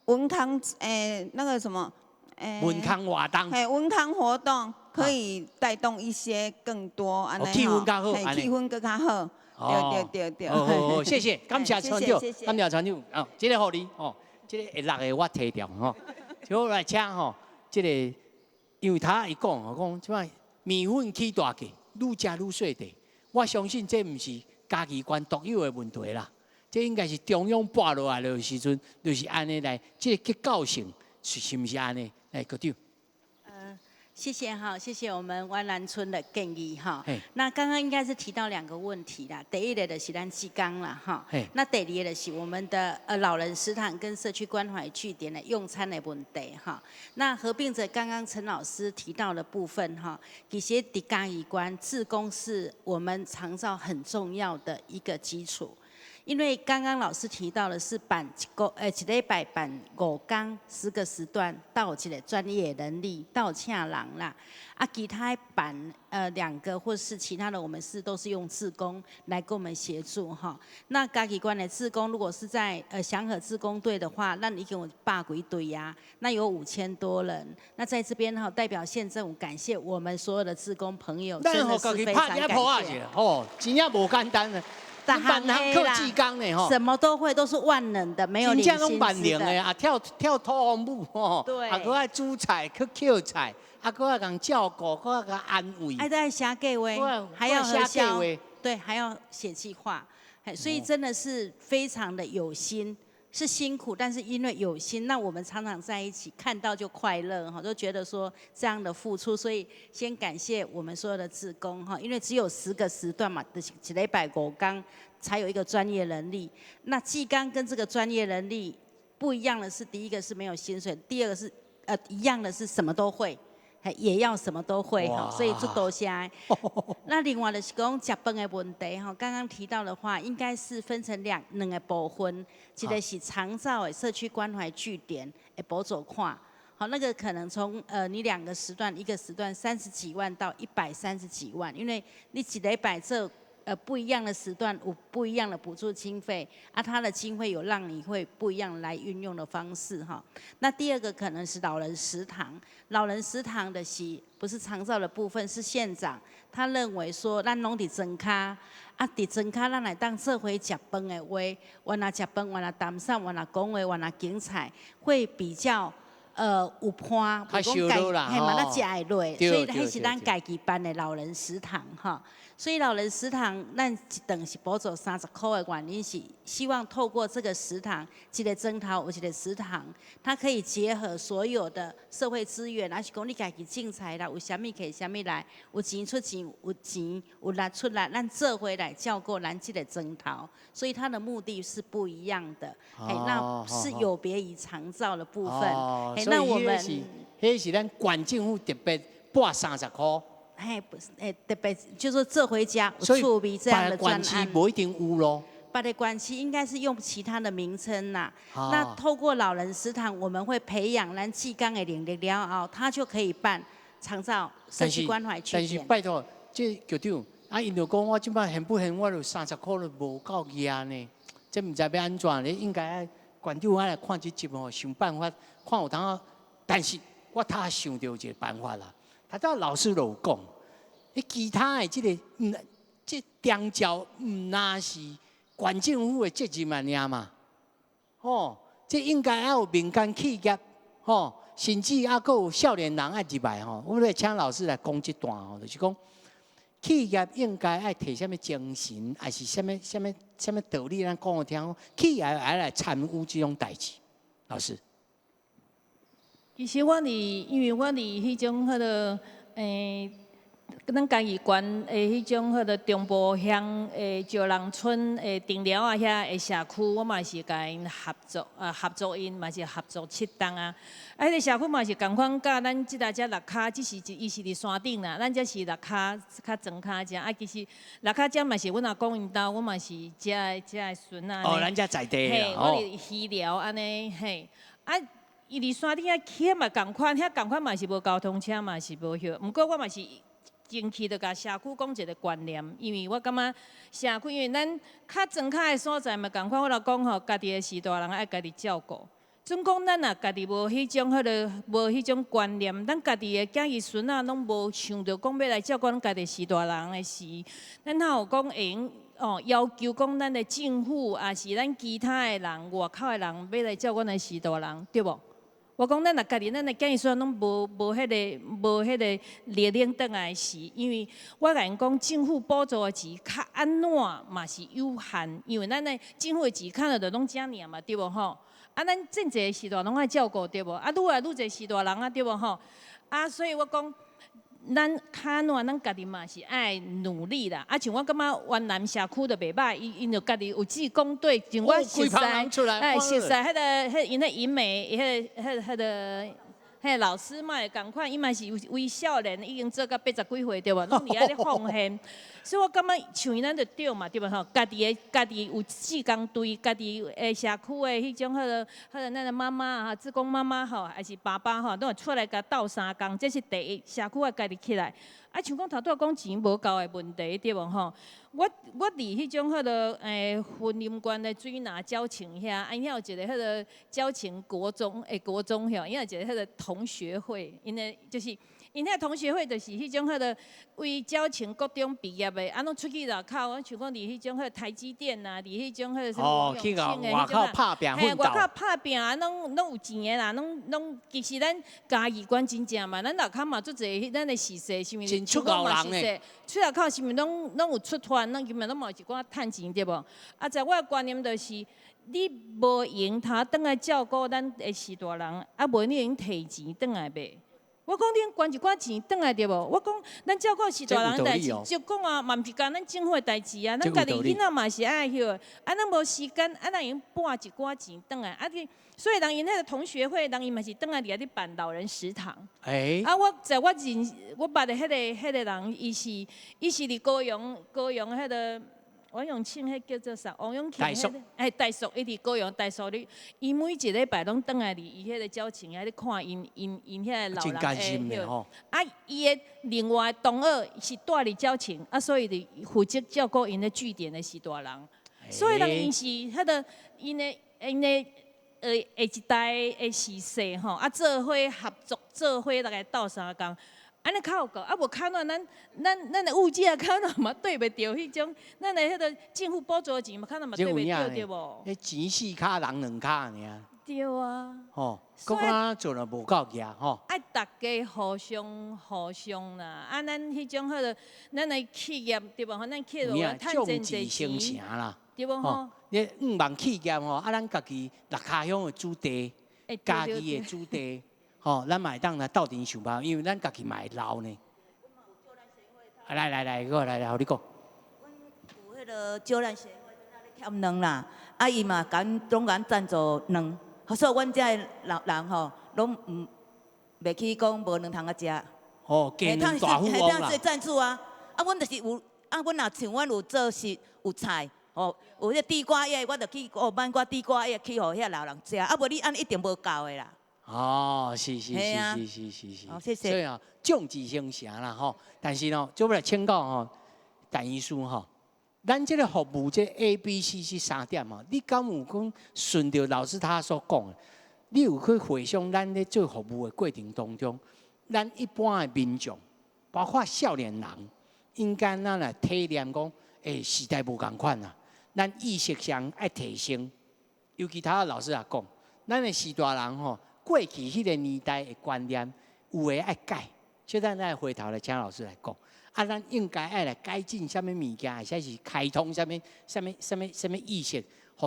[SPEAKER 2] 文康那個什麼，
[SPEAKER 1] 文康活動。
[SPEAKER 2] 嘿，文康活動可以帶動一些更多，按呢
[SPEAKER 1] 氣氛較好，
[SPEAKER 2] 氣氛閣較好。對對對對。
[SPEAKER 1] 好好好，謝謝，感謝村長，感謝村長。哦，這個予你，哦，這個會落的我提掉吼。好來請吼，這個因為他伊講吼，講這擺麵粉起大價，愈食愈細塊。我相信這毋是嘉義縣獨有的問題啦，這應該是中央撥落來的時陣，就是按呢來，這個結構性是毋是按呢？來，局長。
[SPEAKER 4] 謝謝哈，謝謝我們灣南村的建議哈。那剛剛應該是提到兩個問題啦，第一個就是咱志工啦哈。那第二個就是我們的老人食堂跟社區關懷據點的用餐的問題哈。那合併着剛剛陳老師提到的部分哈，其實佇嘉義縣志工是我們長照很重要的一個基礎。因為剛剛老師提到的是辦一個一禮拜辦五工10個時段，到一個專業人力，到請人啦。啊，其他辦兩個或是其他的，我們是都是用志工來給我們協助哈。那嘉義縣的志工，如果是在祥和志工隊的話，那已經有百幾隊呀，那有5000多人。那在這邊哈，代表縣政府感謝我們所有的志工朋友，真的是非常感謝。
[SPEAKER 1] 哦，真正無簡單的。萬能靠志工的吼，
[SPEAKER 4] 什麼都會，都是萬能的，沒有領薪資
[SPEAKER 1] 萬能的啊，跳跳土風舞吼，啊，閣愛煮菜去抾菜，啊，閣愛共照顧，閣愛共安慰。
[SPEAKER 4] 還在寫計劃，還要核銷，對，還要寫計劃，所以真的是非常的有心，是辛苦，但是因為有心，那我們常常在一起，看到就快樂哈，都覺得說這樣的付出，所以先感謝我們所有的志工哈，因為只有10個時段嘛，就是一禮拜五工才有一個專業人力。那志工跟這個專業人力不一樣的是，第一個是沒有薪水，第二個是一樣的是什麼都會。也要什麼都會哈，所以足多謝。那另外就是講食飯的問題哈，剛剛提到的話，應該是分成兩個部分，一個是長照的社區關懷據點的補助款，好，那個可能從你兩個時段，一個時段30幾萬到130幾萬，因為你一禮拜做不一樣的時段有不一樣的補助經費，啊，它的經費有讓你會不一樣來運用的方式哈。那第二個可能是老人食堂，老人食堂的是不是長照的部分，是縣長他認為說，咱攏佇莊跤，啊，佇莊跤咱來當做伙食飯的話，原來食飯，原來談散，原來講話，原來精彩，會比較有伴，
[SPEAKER 1] 較燒熱啦，
[SPEAKER 4] 嘿嘛，咱食會落，所以彼是咱家己辦的老人食堂哈。所以老人食堂，咱一頓是補助30塊的原因是希望透過這個食堂，一個莊頭有一個食堂，它可以結合所有的社會資源，還是講你家己種菜啦，有啥物摕啥物來，有錢出錢，有錢有力出力，咱做伙來照顧咱這個莊頭，所以它的目的是不一樣的。那是有別於長照的部分。那我們，
[SPEAKER 1] 彼是咱縣政府特別撥30塊。
[SPEAKER 4] 嘿，不是，特別就是說做伙食有趣味這樣的專案。
[SPEAKER 1] 所以別個縣市無一定有咯。
[SPEAKER 4] 別個縣市應該是用其他的名稱啦。那透過老人食堂，我們會培養咱志工的能力了後，他就可以辦長照社區關懷據點。
[SPEAKER 1] 但是拜託，這局長，啊，𪜶就講我這擺現不現，我就30塊都無夠額呢，這毋知欲按怎咧？應該愛縣長愛來看這集吼，想辦法看有通。但是我頭想著一個辦法啦。頭拄老師就有講，你其他的這個，毋，這長照毋若是縣政府的責任爾嘛？吼，這應該愛有民間企業，吼，甚至猶閣有少年人愛入來吼。我來請老師來講這段吼，就是講企業應該愛提啥物精神，還是啥物啥物啥物道理，咱講予聽。企業愛來參與這種代誌，老師。
[SPEAKER 6] 其實我佇，因為我佇彼種彼個，咱嘉義縣的彼種彼個中部鄉的石龍村的竹寮仔遐的社區，我嘛是共𪜶合作，啊合作𪜶嘛是合作7冬啊。啊，彼個社區嘛是仝款，佮咱這搭遮蚋跤，只是伊是佇山頂啦，咱這是蚋跤較莊跤遮。啊，其實蚋跤遮嘛是阮阿公𪜶兜，阮嘛是遮的遮的孫仔。
[SPEAKER 1] 哦，咱遮在地的。
[SPEAKER 6] 嘿，我佇魚寮按呢，嘿，啊。伊佇山頂遐起嘛仝款，遐仝款嘛是無交通車嘛是無許。毋過我嘛是前期就共社區講一個觀念，因為我感覺社區因為咱較莊跤的所在嘛仝款，我著講吼，家己的序大人愛家己照顧。準講咱若家己無彼種彼個無彼種觀念，咱家己的囝兒孫仔攏無想著講欲來照顧咱家己序大人的時，咱哪有講會用？哦，要求講咱的政府，抑是咱其他的人、外口的人，欲來照顧阮的序大人，對無？我講咱若家己，咱的建議書攏無彼個力量轉來時，因為我共𪜶講，政府補助的錢較按怎嘛是有限，因為咱的政府的錢可能就攏遮爾嘛，對無吼？啊，咱真濟序大攏愛照顧對無？啊，愈來愈濟序大人啊，對無吼？啊，所以我講。咱較按怎，咱家己嘛是愛努力啦。啊，像我感覺灣南社區就袂䆀，𪜶就家己有志工隊，像我熟似，哎，熟似彼个、彼𪜶彼銀美，彼个老師嘛會仝款，伊嘛是為少年已經做到80幾歲對無？攏佇遐咧奉獻。所以我感覺像𪜶咱就對嘛，對無吼？家己有志工隊，家己的社區的彼種彼個咱的媽媽啊，志工媽媽吼，還是爸爸吼，攏會出來共鬥相共，這是第一，社區愛家己起來。啊，像講頭拄仔講錢無夠的問題，對無吼？我佇彼種彼個雲林縣的水林蕉樹遐，啊，𪜶遐有一個彼個蕉樹國中的國中吼，𪜶有一個彼個同學會，𪜶的就是。𪜶遐同學會就是彼種彼個為蕉樹國中畢業的，啊，攏出去外口，像講佇彼種彼個台積電啊，佇彼種彼個啥物
[SPEAKER 1] 哦，去𠢕外口拍拚奮鬥。
[SPEAKER 6] 外口拍拚啊，攏有錢的啦，攏其實咱嘉義縣真正嘛，咱外口嘛足濟，咱的序細是毋是？
[SPEAKER 1] 真出𠢕人呢。
[SPEAKER 6] 出外口是毋是攏有出團，攏根本攏嘛有一寡趁錢對無？啊，在我的觀念就是，你無閒通轉來照顧咱的序大人，啊，無你會用提錢轉來袂？我講你捐一寡錢轉來對無？我講咱照顧序大人代誌，就講啊，嘛毋是干咱政府的代誌啊，咱家己囡仔嘛是愛彼個，啊，咱無時間，啊，咱會用撥一寡錢轉來，啊，你所以人𪜶彼個同學會，人𪜶嘛是轉來佇遐咧辦老人食堂。啊，我在我認我捌的彼個人，伊是佇高雄彼個。王永慶，彼叫做啥？王永慶，彼個哎，大叔，伊佇高雄大叔咧，伊每一禮拜攏轉來佇伊彼個蕉樹遐咧看𪜶遐個老人的彼。啊，伊的另外同學是蹛佇蕉樹，啊，所以就負責照顧𪜶的據點的序大人。所以人𪜶是彼個𪜶的下一代的序細吼，啊，做伙合作，做伙來鬥相共。按呢較有夠，啊無較怎咱的物價較怎嘛對袂著彼種，咱的彼個政府補助的錢嘛較怎嘛對袂著對無？
[SPEAKER 1] 彼錢四跤人兩跤爾。
[SPEAKER 6] 對啊。
[SPEAKER 1] 吼，閣敢做了無夠額吼。
[SPEAKER 6] 愛逐家互相互相啦，啊，咱彼種彼個，咱的企業對無？咱企業趁真濟錢
[SPEAKER 1] 啦，
[SPEAKER 6] 對無吼？
[SPEAKER 1] 你五萬企業吼，啊，咱家己六跤鄉的子弟，家己的子弟。吼，咱嘛會當來鬥陣想辦法，因為咱家己嘛會老呢。來來來，過來來，予你講。
[SPEAKER 12] 有彼個招咱協會咧欠卵啦，啊伊嘛共攏共贊助卵，所以阮遮的老人吼，攏毋袂去講無卵通啊食。
[SPEAKER 1] 哦，雞卵大富翁啦。
[SPEAKER 12] 贊助啊，啊，阮就是有，啊，阮若像阮有做食有菜，吼，有彼地瓜葉，我就去哦買寡地瓜葉去予遐老人食，啊無你按呢一定無夠的啦。
[SPEAKER 1] 哦，是是是是是是，
[SPEAKER 12] 謝謝。
[SPEAKER 1] 所以啊，眾志成城啦吼。但是呢，就欲來請教吼，陳醫師吼，咱這個服務這 A、B、C、C 三點吼，你敢有講順著老師他所講的？你有去回想咱咧做服務的過程當中，咱一般的民眾，包括少年人，應該咱來體驗講，欸，時代無仝款啊，咱意識上愛提升。尤其頭老師也講，咱的序大人吼。過去彼個年代的觀念，有的愛改，所以咱來回頭來請老師來講。啊，咱應該愛來改進啥物物件，或者是開通啥物意識，予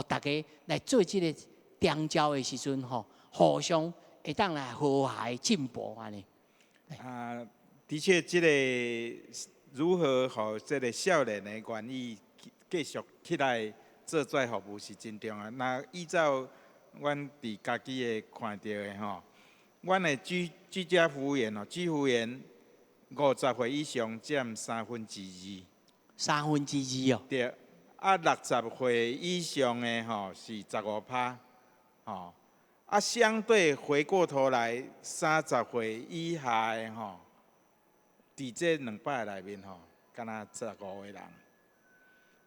[SPEAKER 1] 大家來做這個長照的時陣吼，互相會當來和諧進步按呢。
[SPEAKER 5] 啊，的確，這個如何予這個少年的願意繼續起來做這服務是真重要。那依照阮佇家己的看著的吼，阮的居家服務員吼，居服員50歲以上佔2/3。
[SPEAKER 1] 2/3哦。
[SPEAKER 5] 對，啊60歲以上的吼是15%，吼，啊相對回過頭來30歲以下的吼，佇這200內面吼，敢若15個人。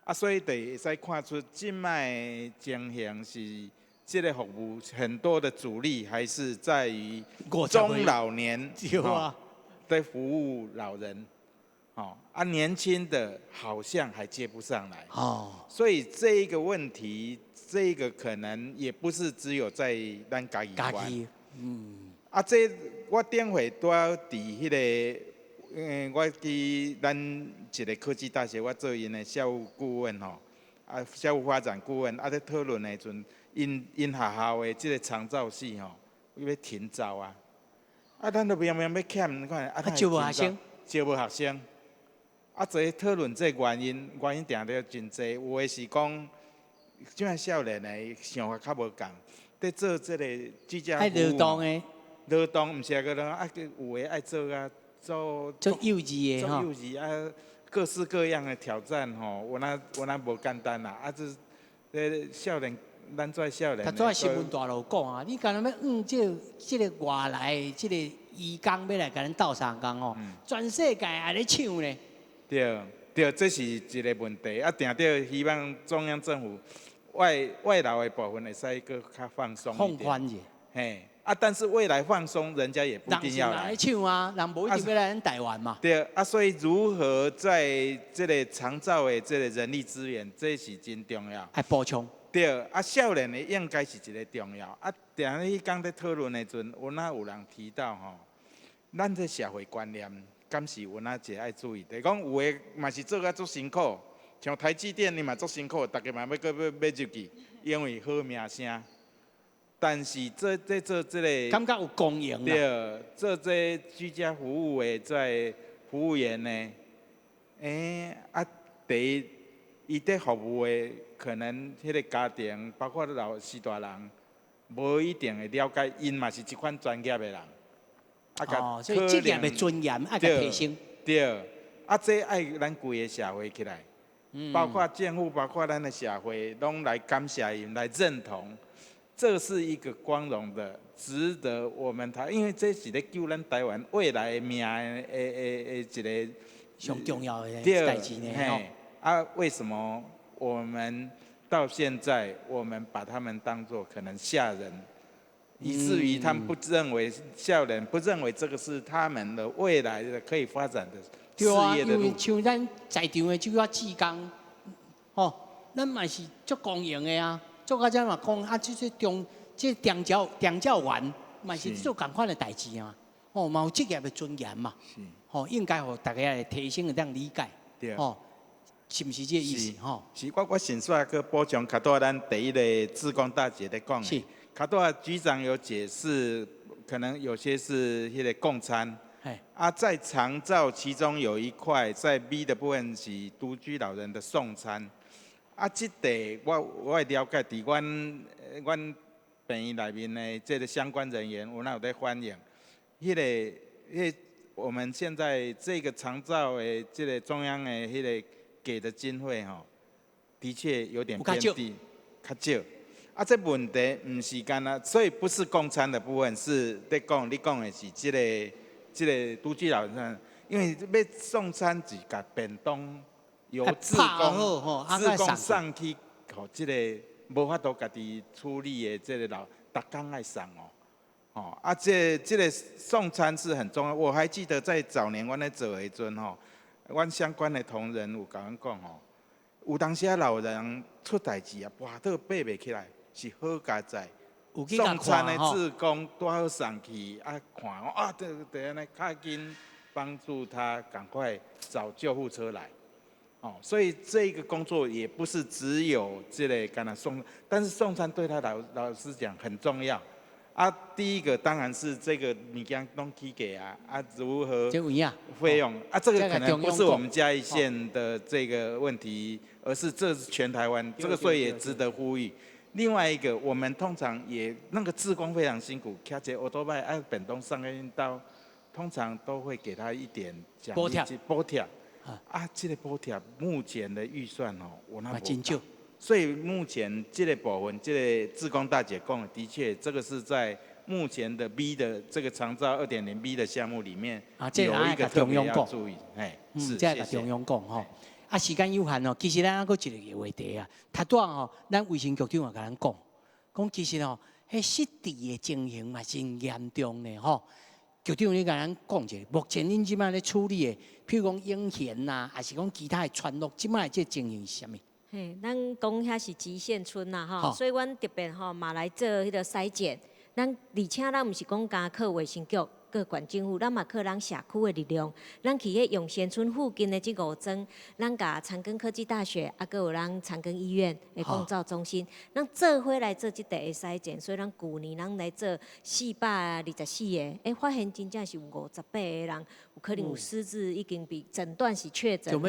[SPEAKER 5] 啊，所以就會使看出這擺的情形是。這個服務很多的主力還是在於中老年，在服務老人。哦，啊，年輕的好像還接不上來。哦，所以這一個問題，這個可能也不是只有在咱嘉義縣。啊，這我頂回拄仔佇彼個，我去咱一個科技大學，我做𪜶的校務顧問吼，啊，校務發展顧問，啊，咧討論的時陣，𪜶學校的這個長照系吼，欲停招啊，啊，咱都明明欲減，你看，啊，
[SPEAKER 1] 招無學生，
[SPEAKER 5] 招無學生。啊，這討論這原因，原因定著真濟，有的是講，這擺少年的想法較無仝，佇做這個居家服務，
[SPEAKER 1] 愛勞動的，
[SPEAKER 5] 勞動毋是個人啊，有的愛做啊，做
[SPEAKER 1] 做幼稚的
[SPEAKER 5] 做幼稚啊，各式各樣的挑戰吼，有哪有哪無簡單啦，啊，這這少年，咱做少年。
[SPEAKER 1] 頭拄仔新聞大佬講啊，你敢若欲向這個外來的這個移工欲來共咱鬥相共吼，全世界也咧搶咧。
[SPEAKER 5] 對對，這是一個問題。啊，定著希望中央政府外勞的部分會使閣較放鬆一點。
[SPEAKER 1] 放寬者。
[SPEAKER 5] 嘿，啊，但是未來放鬆，人家也不一定要來。
[SPEAKER 1] 人是來搶啊，人無一定欲來咱台灣嘛。
[SPEAKER 5] 對啊，所以如何在這個長照的這個人力資源，這是真重要。
[SPEAKER 1] 愛補充。
[SPEAKER 5] 對，啊，少年的應該是一個重要。啊，定彼工咧討論的時陣，有哪有人提到吼，咱這社會觀念。敢是有哪一個愛注意？就是講有的嘛是做甲足辛苦，像台積電，伊嘛足辛苦，逐家嘛欲閣欲欲入去，因為好名聲。但是做這做這個，
[SPEAKER 1] 感覺有光榮。
[SPEAKER 5] 對，做這居家服務的這服務員呢，啊，第一，伊佇服務的可能彼個家庭，包括老序大人，無一定會了解，𪜶嘛是這款專業的人。
[SPEAKER 1] 哦，所以職業的尊嚴愛共提升。
[SPEAKER 5] 對，啊，這愛咱規个社會起來，包括政府，包括咱的社會，攏來感謝𪜶，來認同，這是一個光榮的，值得我們台，因為這是咧救咱台灣未來的命的一個
[SPEAKER 1] 上重要的代誌呢。
[SPEAKER 5] 啊，為什麼我們到現在，我們把他們當作可能下人？以至於他們不認為少年不認為這個是他們的未來的可以發展的事業的路。
[SPEAKER 1] 對啊，因為像咱在場的這個志工，吼，咱嘛是足光榮的啊，做到這嘛講啊，這這中這長照員嘛是做仝款的代誌啊，吼，嘛有職業的尊嚴嘛，吼，應該予大家來提升會當理解，
[SPEAKER 5] 對，
[SPEAKER 1] 吼，是毋是這個意思？吼，
[SPEAKER 5] 是，我先煞閣補充，較拄咱第一個志工大姐咧講的。較拄仔局長有解釋，可能有些是彼個供餐，啊，在長照其中有一塊在 B 的部分是獨居老人的送餐，啊，這塊我會了解，佇阮病院內面的這個相關人員，有哪有咧反映，彼個我們現在這個長照的這個中央的彼個給的經費吼，的確有點偏低，較少。啊，這問題毋是干焦，所以不是供餐的部分，是咧講你講的是這個獨居老人，因為欲送餐是共便當由志工送去，予這個無法度家己處理的這個老，逐工愛送哦，吼啊，這個送餐是很重要。我還記得在早年阮咧做的時陣吼，阮相關的同仁有共阮講吼，有當時啊老人出代誌啊，跋倒爬袂起來。是好佳哉，送餐的志工拄好送去啊，看啊，對對按呢，較緊幫助他趕快找救護車來，哦，所以這個工作也不是只有這個干焦送，但是送餐對他老實講很重要。啊，第一個當然是這個物件攏起價啊，啊如何費用啊，這個可能不是我們嘉義縣的這個問題，而是這是全台灣，這個所以也值得呼籲。另外一個，我們通常也那個志工非常辛苦，騎一個歐多拜啊便當送去𪜶兜，通常都會給他一點獎勵金補貼。啊，這個補貼目前的預算哦，我那無夠。所以目前這個部分，這個志工大姐講的，的確，這個是在目前的 B 的這個長照2.0 B 的項目裡面，有一個特別要注意。哎，是，
[SPEAKER 1] 這個中央講吼。啊，時間有限哦，其實咱還閣一個話題啊。頭拄仔吼，咱衛生局長也共咱講，講其實吼，彼失智的情形嘛真嚴重呢吼。局長，你共咱講一下，目前恁這擺咧處理的，譬如講永賢呐，抑是講其他的村落，這擺這情形是啥物？
[SPEAKER 3] 嘿，咱講遐是極限村啦吼，所以阮特別吼嘛來做彼個篩檢。咱而且咱毋是講焦靠衛生局、佮縣政府，咱嘛靠咱社區的力量。咱去彼永賢村附近的這五莊，咱共長庚科技大學，啊，閣有咱長庚醫院的共照中心，咱做伙來做這塊的篩檢。所以咱舊年咱來做424個，欸，發現真正是有58個人，有可能有失智，已經被診斷是確診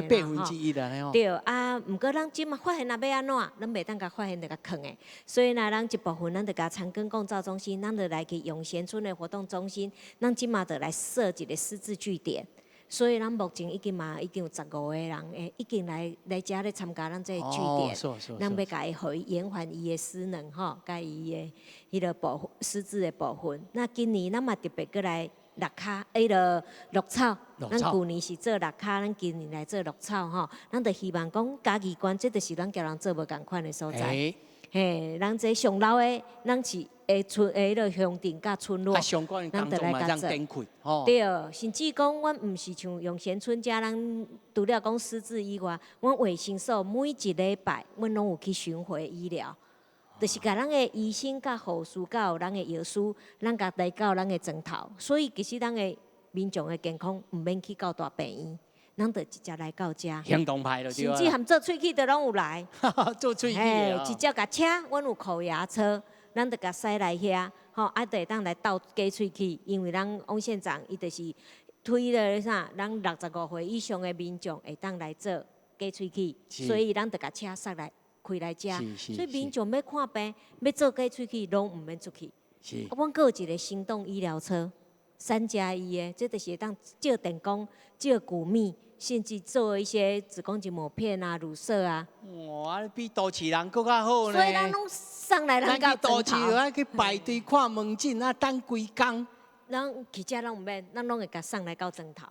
[SPEAKER 3] 的
[SPEAKER 1] 啦吼。
[SPEAKER 3] 對啊，毋過咱這馬發現若欲按怎，咱袂當共發現就共囥的。所以呢，咱一部分咱就共長庚共照中心，咱就來去永賢村的活動中心，咱這馬就來設一個失智據點。所以咱目前已經嘛已經有15個人會已經來來遮咧參加咱這個據點，咱欲共伊予伊延緩伊的失能吼，佮伊的彼個部分失智的部分。那今年咱嘛特別閣來六跤，彼个鹿草，咱舊年是做六跤，咱今年來做鹿草吼。咱就希望講嘉義縣，這就是咱共人做無仝款的所在。嘿，咱這上老的，咱是會村彼个鄉鎮佮村落，
[SPEAKER 1] 咱就來共做。
[SPEAKER 3] 對，甚至講，阮毋是像永賢村遮，咱除了講失智以外，阮衛生所每一禮拜，阮攏有去巡迴醫療，就是共咱的醫生、佮護士、佮有咱的藥師，咱共來到咱的莊頭，所以其實咱的民眾的健康毋免去到大病院。咱就直接來到遮，
[SPEAKER 1] 行動派就對。
[SPEAKER 3] 甚至含做喙齒都攏有來。
[SPEAKER 1] 做喙齒
[SPEAKER 3] 直接共車，阮有箍牙車，咱就共駛來遐，吼，啊，就會當來鬥假喙齒，因為咱翁縣長伊就是推了啥，咱65歲以上的民眾會當來做假喙齒，所以咱就共車駛來開來遮，所以民眾欲看病，欲做假喙齒，攏毋免出去。啊，阮閣有一個行動醫療車，3+1的，這就是會當照電光、照骨密。甚至做一些子宮頸抹片啊、乳色啊。
[SPEAKER 1] 哇，比都市人閣較好呢。
[SPEAKER 3] 所以咱攏送來咱到
[SPEAKER 1] 都市愛去排隊看門診啊，等規工。
[SPEAKER 3] 咱去遮攏毋免，咱攏會共送來到莊頭，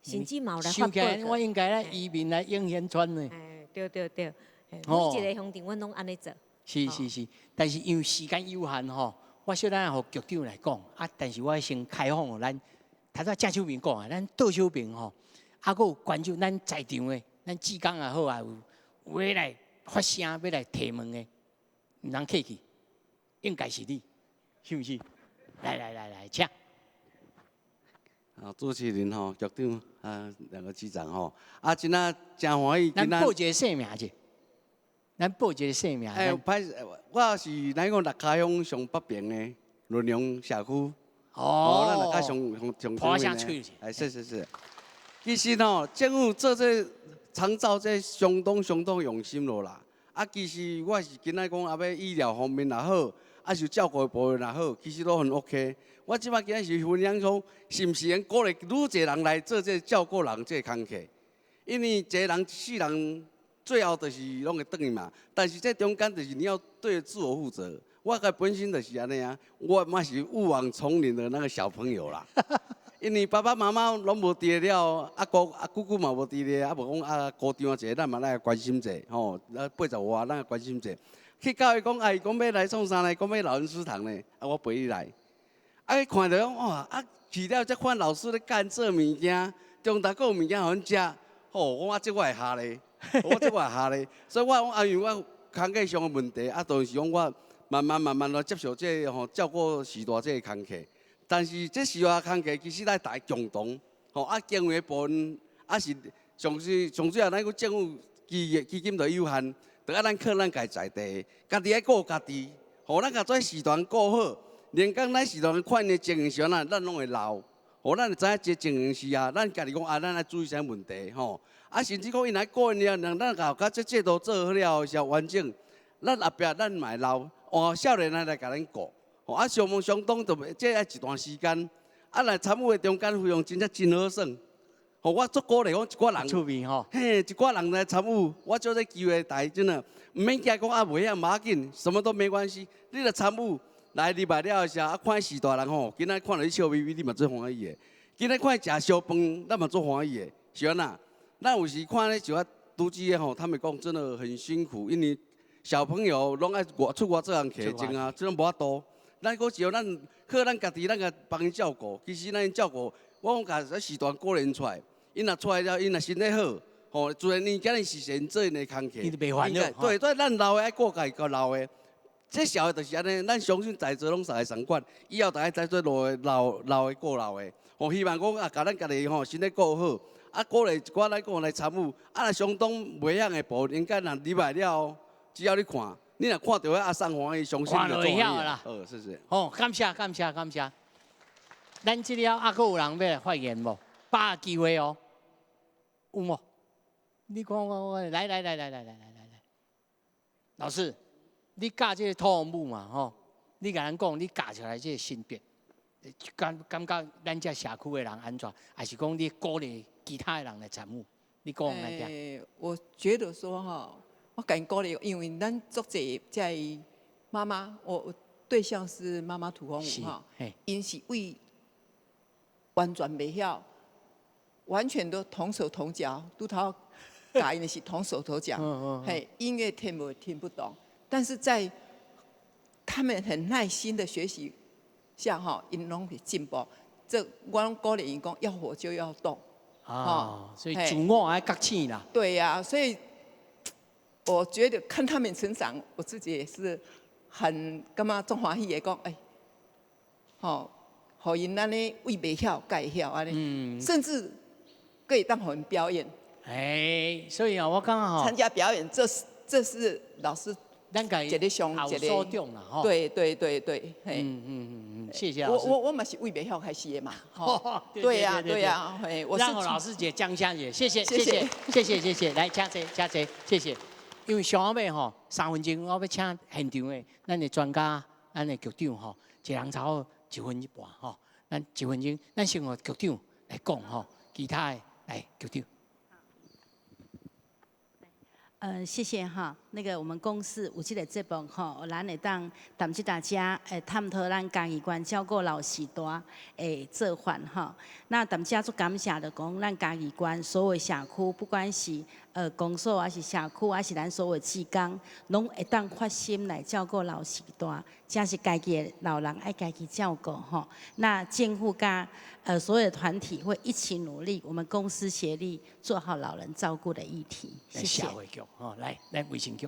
[SPEAKER 3] 甚至嘛有來發報
[SPEAKER 1] 告。我應該來移民來永賢村呢。
[SPEAKER 3] 對對對，每一個鄉鎮阮攏按呢做。
[SPEAKER 1] 是是是，但是因為時間有限吼，我小等下予局長來講啊，但是我先開放予咱，頭拄正手邊講啊，咱倒手邊吼。啊，閣有關注咱在場的，咱志工也好啊，有有來發聲欲來提問的，毋通客氣，應該是你，是毋是？來來來來，請。
[SPEAKER 13] 啊，主持人吼，局長啊，兩個局長吼，啊，今仔真歡喜。
[SPEAKER 1] 咱報一個姓名者，咱報一個姓名。
[SPEAKER 13] 哎，歹勢，我是咱講六跤鄉上北邊的崙龍社區。
[SPEAKER 1] 哦。
[SPEAKER 13] 咱六跤上上上
[SPEAKER 1] 上面的。
[SPEAKER 13] 哎，是是是。其實吼，政府做這長照這相當相當用心囉啦。啊，其實我是今仔講啊，欲醫療方面也好，啊是照顧的部分也好，其實都很 OK。我這擺今仔是分享講，是毋是會鼓勵愈濟人來做這照顧人這個工課？因為一個人一世人最後就是攏會轉去嘛。但是這中間就是你要對自我負責。我家本身就是按呢啊，我嘛是誤往叢林的那個小朋友啦。因為爸爸媽媽攏無佇了，啊姑啊姑姑嘛無佇咧，啊無講啊姑丈一個，咱嘛來關心者，吼，啊80外，咱來關心者。去到伊講，啊伊講欲來創啥呢？講欲老人食堂呢，啊我陪伊來。啊伊看著講哇，啊去了才看老師咧教𪜶做物件，中晝閣有物件予阮食，吼，我講啊這我會煠咧，我這我會煠咧，所以我講啊因為我工課上的問題，啊就是講我慢慢慢慢來接受這個吼照顧序大這個工課。但是這序大工課其實愛大家共同，吼啊經費的部分，啊是上是上主要咱講政府基基金都有限，就愛咱靠咱家在地，家己愛顧家己，吼咱共這序大顧好，連講咱序大款的情形是按怎，咱攏會老，吼咱會知影這情形是啊，咱家己講啊，咱愛注意啥問題吼，啊甚至講𪜶來顧𪜶了，咱共共這制度做好了時候完整，咱後壁咱嘛會老，換少年人來共咱顧。啊，相相當就這愛一段時間，啊，來參與的中間費用真正真好耍。吼，我足鼓勵講一寡人，
[SPEAKER 1] 趣味吼，
[SPEAKER 13] 嘿，一寡人來參與，我借這機會大家真的，毋免驚講啊，袂曉無要緊，什麼都沒關係。你來參與，來入來了的時候，啊，看序大人吼，今仔看著你笑眯眯，你嘛足歡喜的。今仔看伊食燒飯，咱嘛足歡喜的，是按怎？咱有時看咧像啊，拄子的吼，他們講真的很辛苦，因為小朋友攏愛外出外做工課種啊，這攏無法度。咱閣只咱靠咱家己，咱共幫𪜶照顧。其實咱照顧，我講共時段鼓勵𪜶出來，𪜶若出來了，𪜶若身體好，吼，自然𪜶今日是先做𪜶的工課。
[SPEAKER 1] 伊就袂煩惱。
[SPEAKER 13] 對，對，咱老的愛顧家己較老的。這社會就是按呢，咱相信在座攏三個仝款，以後大家在做老的老老的顧老的，吼，希望講啊，共咱家己吼身體顧好，啊，鼓勵一寡咱講來參與，啊，若相當袂曉的部分，應該若入來了後，只要你看，你若看著彼阿送歡喜，相信就
[SPEAKER 1] 會曉啦。
[SPEAKER 13] 好，謝謝。
[SPEAKER 1] 好，感謝感謝感謝。咱這了猶閣有人欲來發言無？把握機會哦，有無？你看我我來來來來來來來來，老師。你教這個土風舞嘛，吼！你共咱講，你教出來這個心得，感感覺咱這社區的人按怎，抑是講你鼓勵其他的人來參與？你講來聽。
[SPEAKER 14] 我覺得說哈，我共𪜶鼓勵，因為咱足濟在媽媽，我對象是媽媽土風舞哈，𪜶是為完全袂曉，完全都同手同腳，拄頭教𪜶的是同手同腳，嘿，音樂聽無聽不懂。但是在他們很耐心的學習下，哈，𪜶攏會進步。這我攏鼓勵𪜶講，要活就要動。
[SPEAKER 1] 啊，所以自我愛覺醒啦。
[SPEAKER 14] 對呀，所以我覺得看他們成長，我自己也是很感覺足歡喜的講，哎，吼，予𪜶按呢為袂曉改曉按呢，甚至可以當予𪜶表演。
[SPEAKER 1] 哎，所以啊，我感覺吼，
[SPEAKER 14] 參加表演，這是老師。
[SPEAKER 1] 咱共
[SPEAKER 14] 一個上一個
[SPEAKER 1] 所長啦，吼。
[SPEAKER 14] 對對對對，
[SPEAKER 1] 嗯嗯嗯嗯，謝謝老師。
[SPEAKER 14] 我嘛是為袂曉開始的嘛，對呀對呀，嘿，
[SPEAKER 1] 我讓老師姐講下去，謝謝謝謝謝謝謝謝，來請坐請坐，謝謝。因為上後尾吼3分鐘，我欲請現場的咱的專家、咱的局長吼，一人差不多1分半吼，咱一分鐘，咱先予局長來講吼，其他的來局長。
[SPEAKER 4] 謝謝哈。那個我們公視有這個節目吼，咱會當談這大家會探討咱嘉義縣照顧老序大的做法吼。那踮遮足感謝就講，咱嘉義縣所有社區，不管是公所抑是社區，抑是咱所有志工，攏會當發心來照顧老序大，這是家己的老人愛家己照顧吼。那政府佮所有的團體會一起努力，我們公私協力做好老人照顧的議題。謝謝。
[SPEAKER 1] 社會局吼，來來衛生局。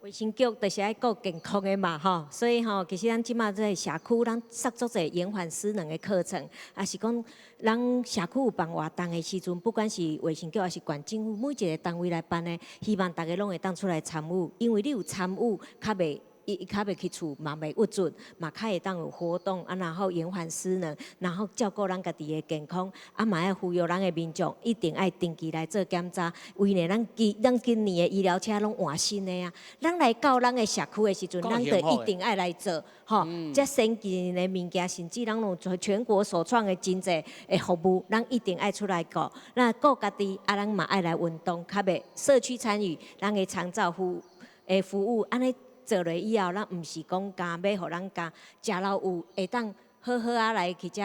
[SPEAKER 3] 衛生局就是愛顧健康的嘛，吼，所以吼，其實咱這馬這個社區，咱設足濟延緩失能的課程，抑是講咱社區有辦活動的時陣，不管是衛生局抑是縣政府，每一個單位來辦的，希望大家攏會當出來參與，因為你有參與，較袂。伊較袂去厝嘛袂鬱卒，嘛較會當有活動啊，然後延緩失能，然後照顧咱家己的健康，啊嘛愛呼籲咱的民眾一定愛定期來做檢查。為呢，咱今年的醫療車攏換新的啊，咱來到咱的社區的時陣，咱就一定愛來做，吼，這先進的物件，甚至咱攏全國首創的真濟的服務，咱一定愛出來顧。那顧家己，啊，咱嘛愛來運動，較袂社區參與，咱的長照服務，按呢。做落以後，咱毋是講干欲予咱家食老有會當好好仔來去遮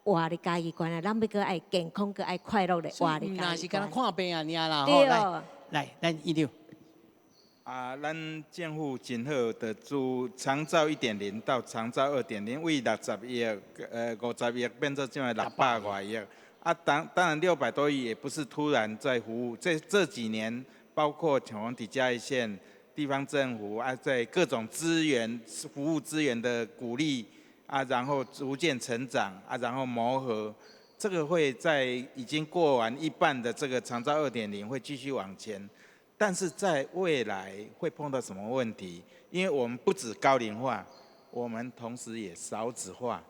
[SPEAKER 3] 活佇嘉義縣啊，咱欲閣愛健康，閣愛快樂的活佇嘉義縣。
[SPEAKER 1] 若是干焦看病爾啦，吼，來來，咱院長。
[SPEAKER 5] 啊，咱政府真好，就自長照1.0到長照2.0，為60億，50億變做這馬600外億。啊，當然600多億也不是突然在服務，這幾年包括像佇嘉義縣。地方政府啊，在各種資源、服務資源的鼓勵啊，然後逐漸成長啊，然後磨合，這個會在已經過完一半的這個長照2.0會繼續往前，但是在未來會碰到什麼問題？因為我們不止高齡化，我們同時也少子化。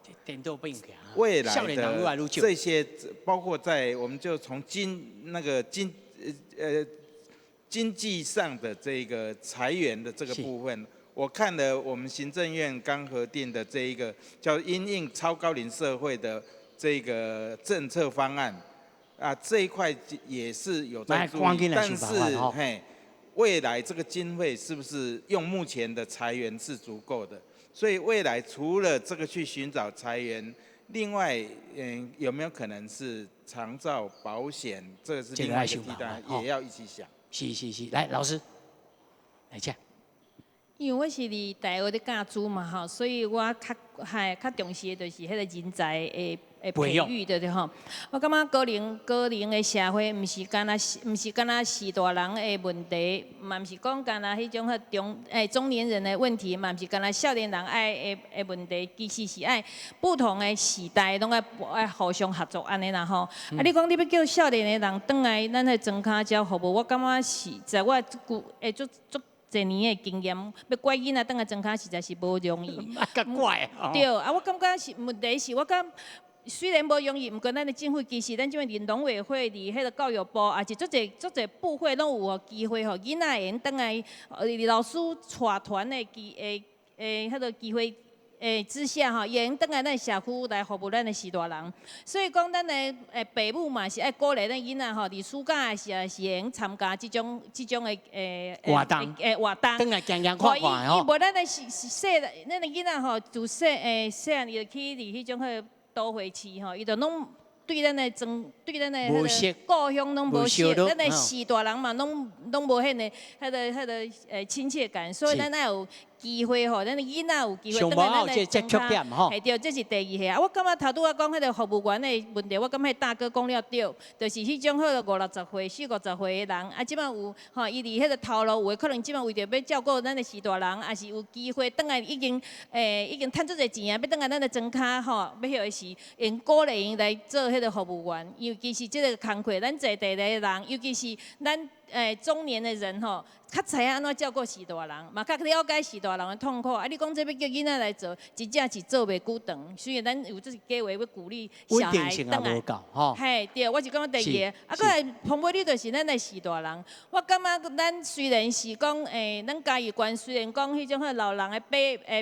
[SPEAKER 5] 未來的這些，包括在我們就從經那個經呃。經濟上的這個財源的這個部分，我看了我們行政院剛核定的這一個叫因應超高齡社會的這個政策方案，啊，這一塊也是有在注意，但是嘿，未來這個經費是不是用目前的財源是足夠的？所以未來除了這個去尋找財源，另外，有沒有可能是長照保險？這個是另外一個替代，也要一起想。
[SPEAKER 1] 是是是，來老師，來請。
[SPEAKER 6] 因為我是佇大學咧教書嘛吼，所以我較係較重視的就是彼個人才的培育的對吼。我感覺高齡的社會，毋是干焦序大人的問題，嘛毋是講干焦彼種彼中年人的問題，嘛毋是干焦少年人愛的問題，其實是愛不同的時代攏愛互相合作按呢啦吼。啊，你講你欲叫少年的人轉來咱的莊跤遮服務，我感覺是在我這久會足足濟年的經驗，欲拐囡仔轉來莊跤實在是無容易。
[SPEAKER 1] 較怪。
[SPEAKER 6] 對，啊，我感覺是問題是我感覺雖然無容易，毋過咱的政府其實咱這邊農委會佇彼個教育部，也是足濟足濟部會攏有予機會，予囡仔會用轉來，老師帶團的機會彼個機會之下吼，伊會用轉來咱社區來服務咱的序大人。所以講，咱的爸母嘛是愛鼓勵咱囡仔吼，佇暑假的時候是會用參加這種的
[SPEAKER 1] 活動
[SPEAKER 6] 活動。
[SPEAKER 1] 轉來行行看看吼。
[SPEAKER 6] 伊無咱的細細，咱的囡仔吼，自細細漢伊就去佇彼種彼個都會市吼，伊就攏對咱的莊，對咱的彼個故鄉攏無熟，咱的序大人嘛攏無彼個親切感，所以咱愛有機會吼，咱的囡仔有機會轉來咱的莊跤，嘿對，這是第二個。啊，我感覺頭拄仔講彼個服務員的問題，我感覺大哥講了對，就是彼種彼個五六十歲、四五十歲的人，啊，這擺有吼，伊佇彼個頭路有的可能這擺為著欲照顧咱的序大人，抑是有機會轉來已經趁足濟錢啊，欲轉來咱的莊跤吼，欲彼個時，會鼓勵𪜶來做彼個服務員，尤其是這個工課，咱在地的人，尤其是咱中年的人吼，較知影按怎照顧序大人，嘛較了解序大人的痛苦。啊，你講這欲叫囡仔來做，真正是做袂久長。雖然咱有這個計劃欲鼓勵小孩轉來，嘿，對，我是感覺第二個。啊，閣來彭博，你就是咱的序大人。我感覺咱雖然是講，咱嘉義縣雖然講彼種彼老人的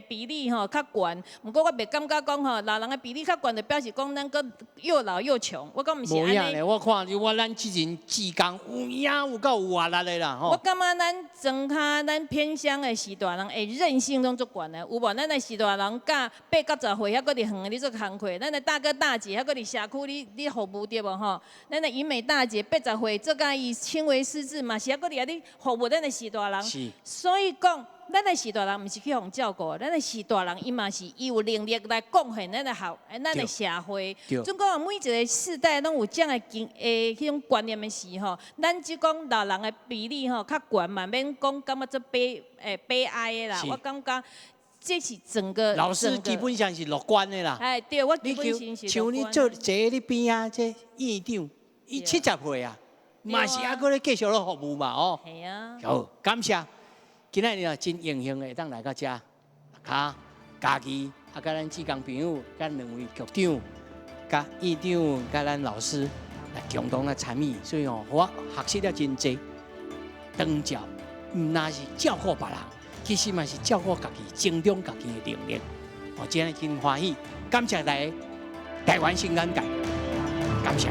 [SPEAKER 6] 比例吼較懸，毋過我袂感覺講吼老人的比例較懸，就表示講咱閣又老又窮。我講毋是按呢。
[SPEAKER 1] 我看我咱這陣志工有影有夠活力的啦吼。
[SPEAKER 6] 我感覺咱莊跤、咱偏鄉的序大人的韌性攏足懸的，有無？咱的序大人佮八九十歲，猶閣佇園咧做工課，咱的大哥大姐猶閣佇社區咧服務對無吼？咱的銀美大姐80歲，做甲伊輕微失智嘛，是猶閣佇遐咧服務咱的序大人。所以講，咱的序大人毋是去予照顧，咱的序大人伊嘛是伊有能力來貢獻咱的校、咱的社會。總講每一個世代攏有這樣的經彼種觀念的時吼，咱只講老人的比例吼較懸嘛，免講感覺足悲哀的啦。我感覺這是整個
[SPEAKER 1] 老師基本上是樂觀的啦。
[SPEAKER 6] 哎，對，我基本上是
[SPEAKER 1] 像你做坐你邊仔這院長，伊70歲啊，嘛是猶閣咧繼續咧服務嘛，哦。
[SPEAKER 6] 係啊。
[SPEAKER 1] 好，感謝。今仔日啊，真榮幸會當來到遮，較嘉義啊，佮咱志工朋友，佮兩位局長、佮院長、佮咱老師來共同來參與，所以哦，我學習了真濟。長照毋但是照顧別人，其實嘛是照顧家己，增長家己的能力。我真真歡喜，感謝大家，台灣新眼界，感謝。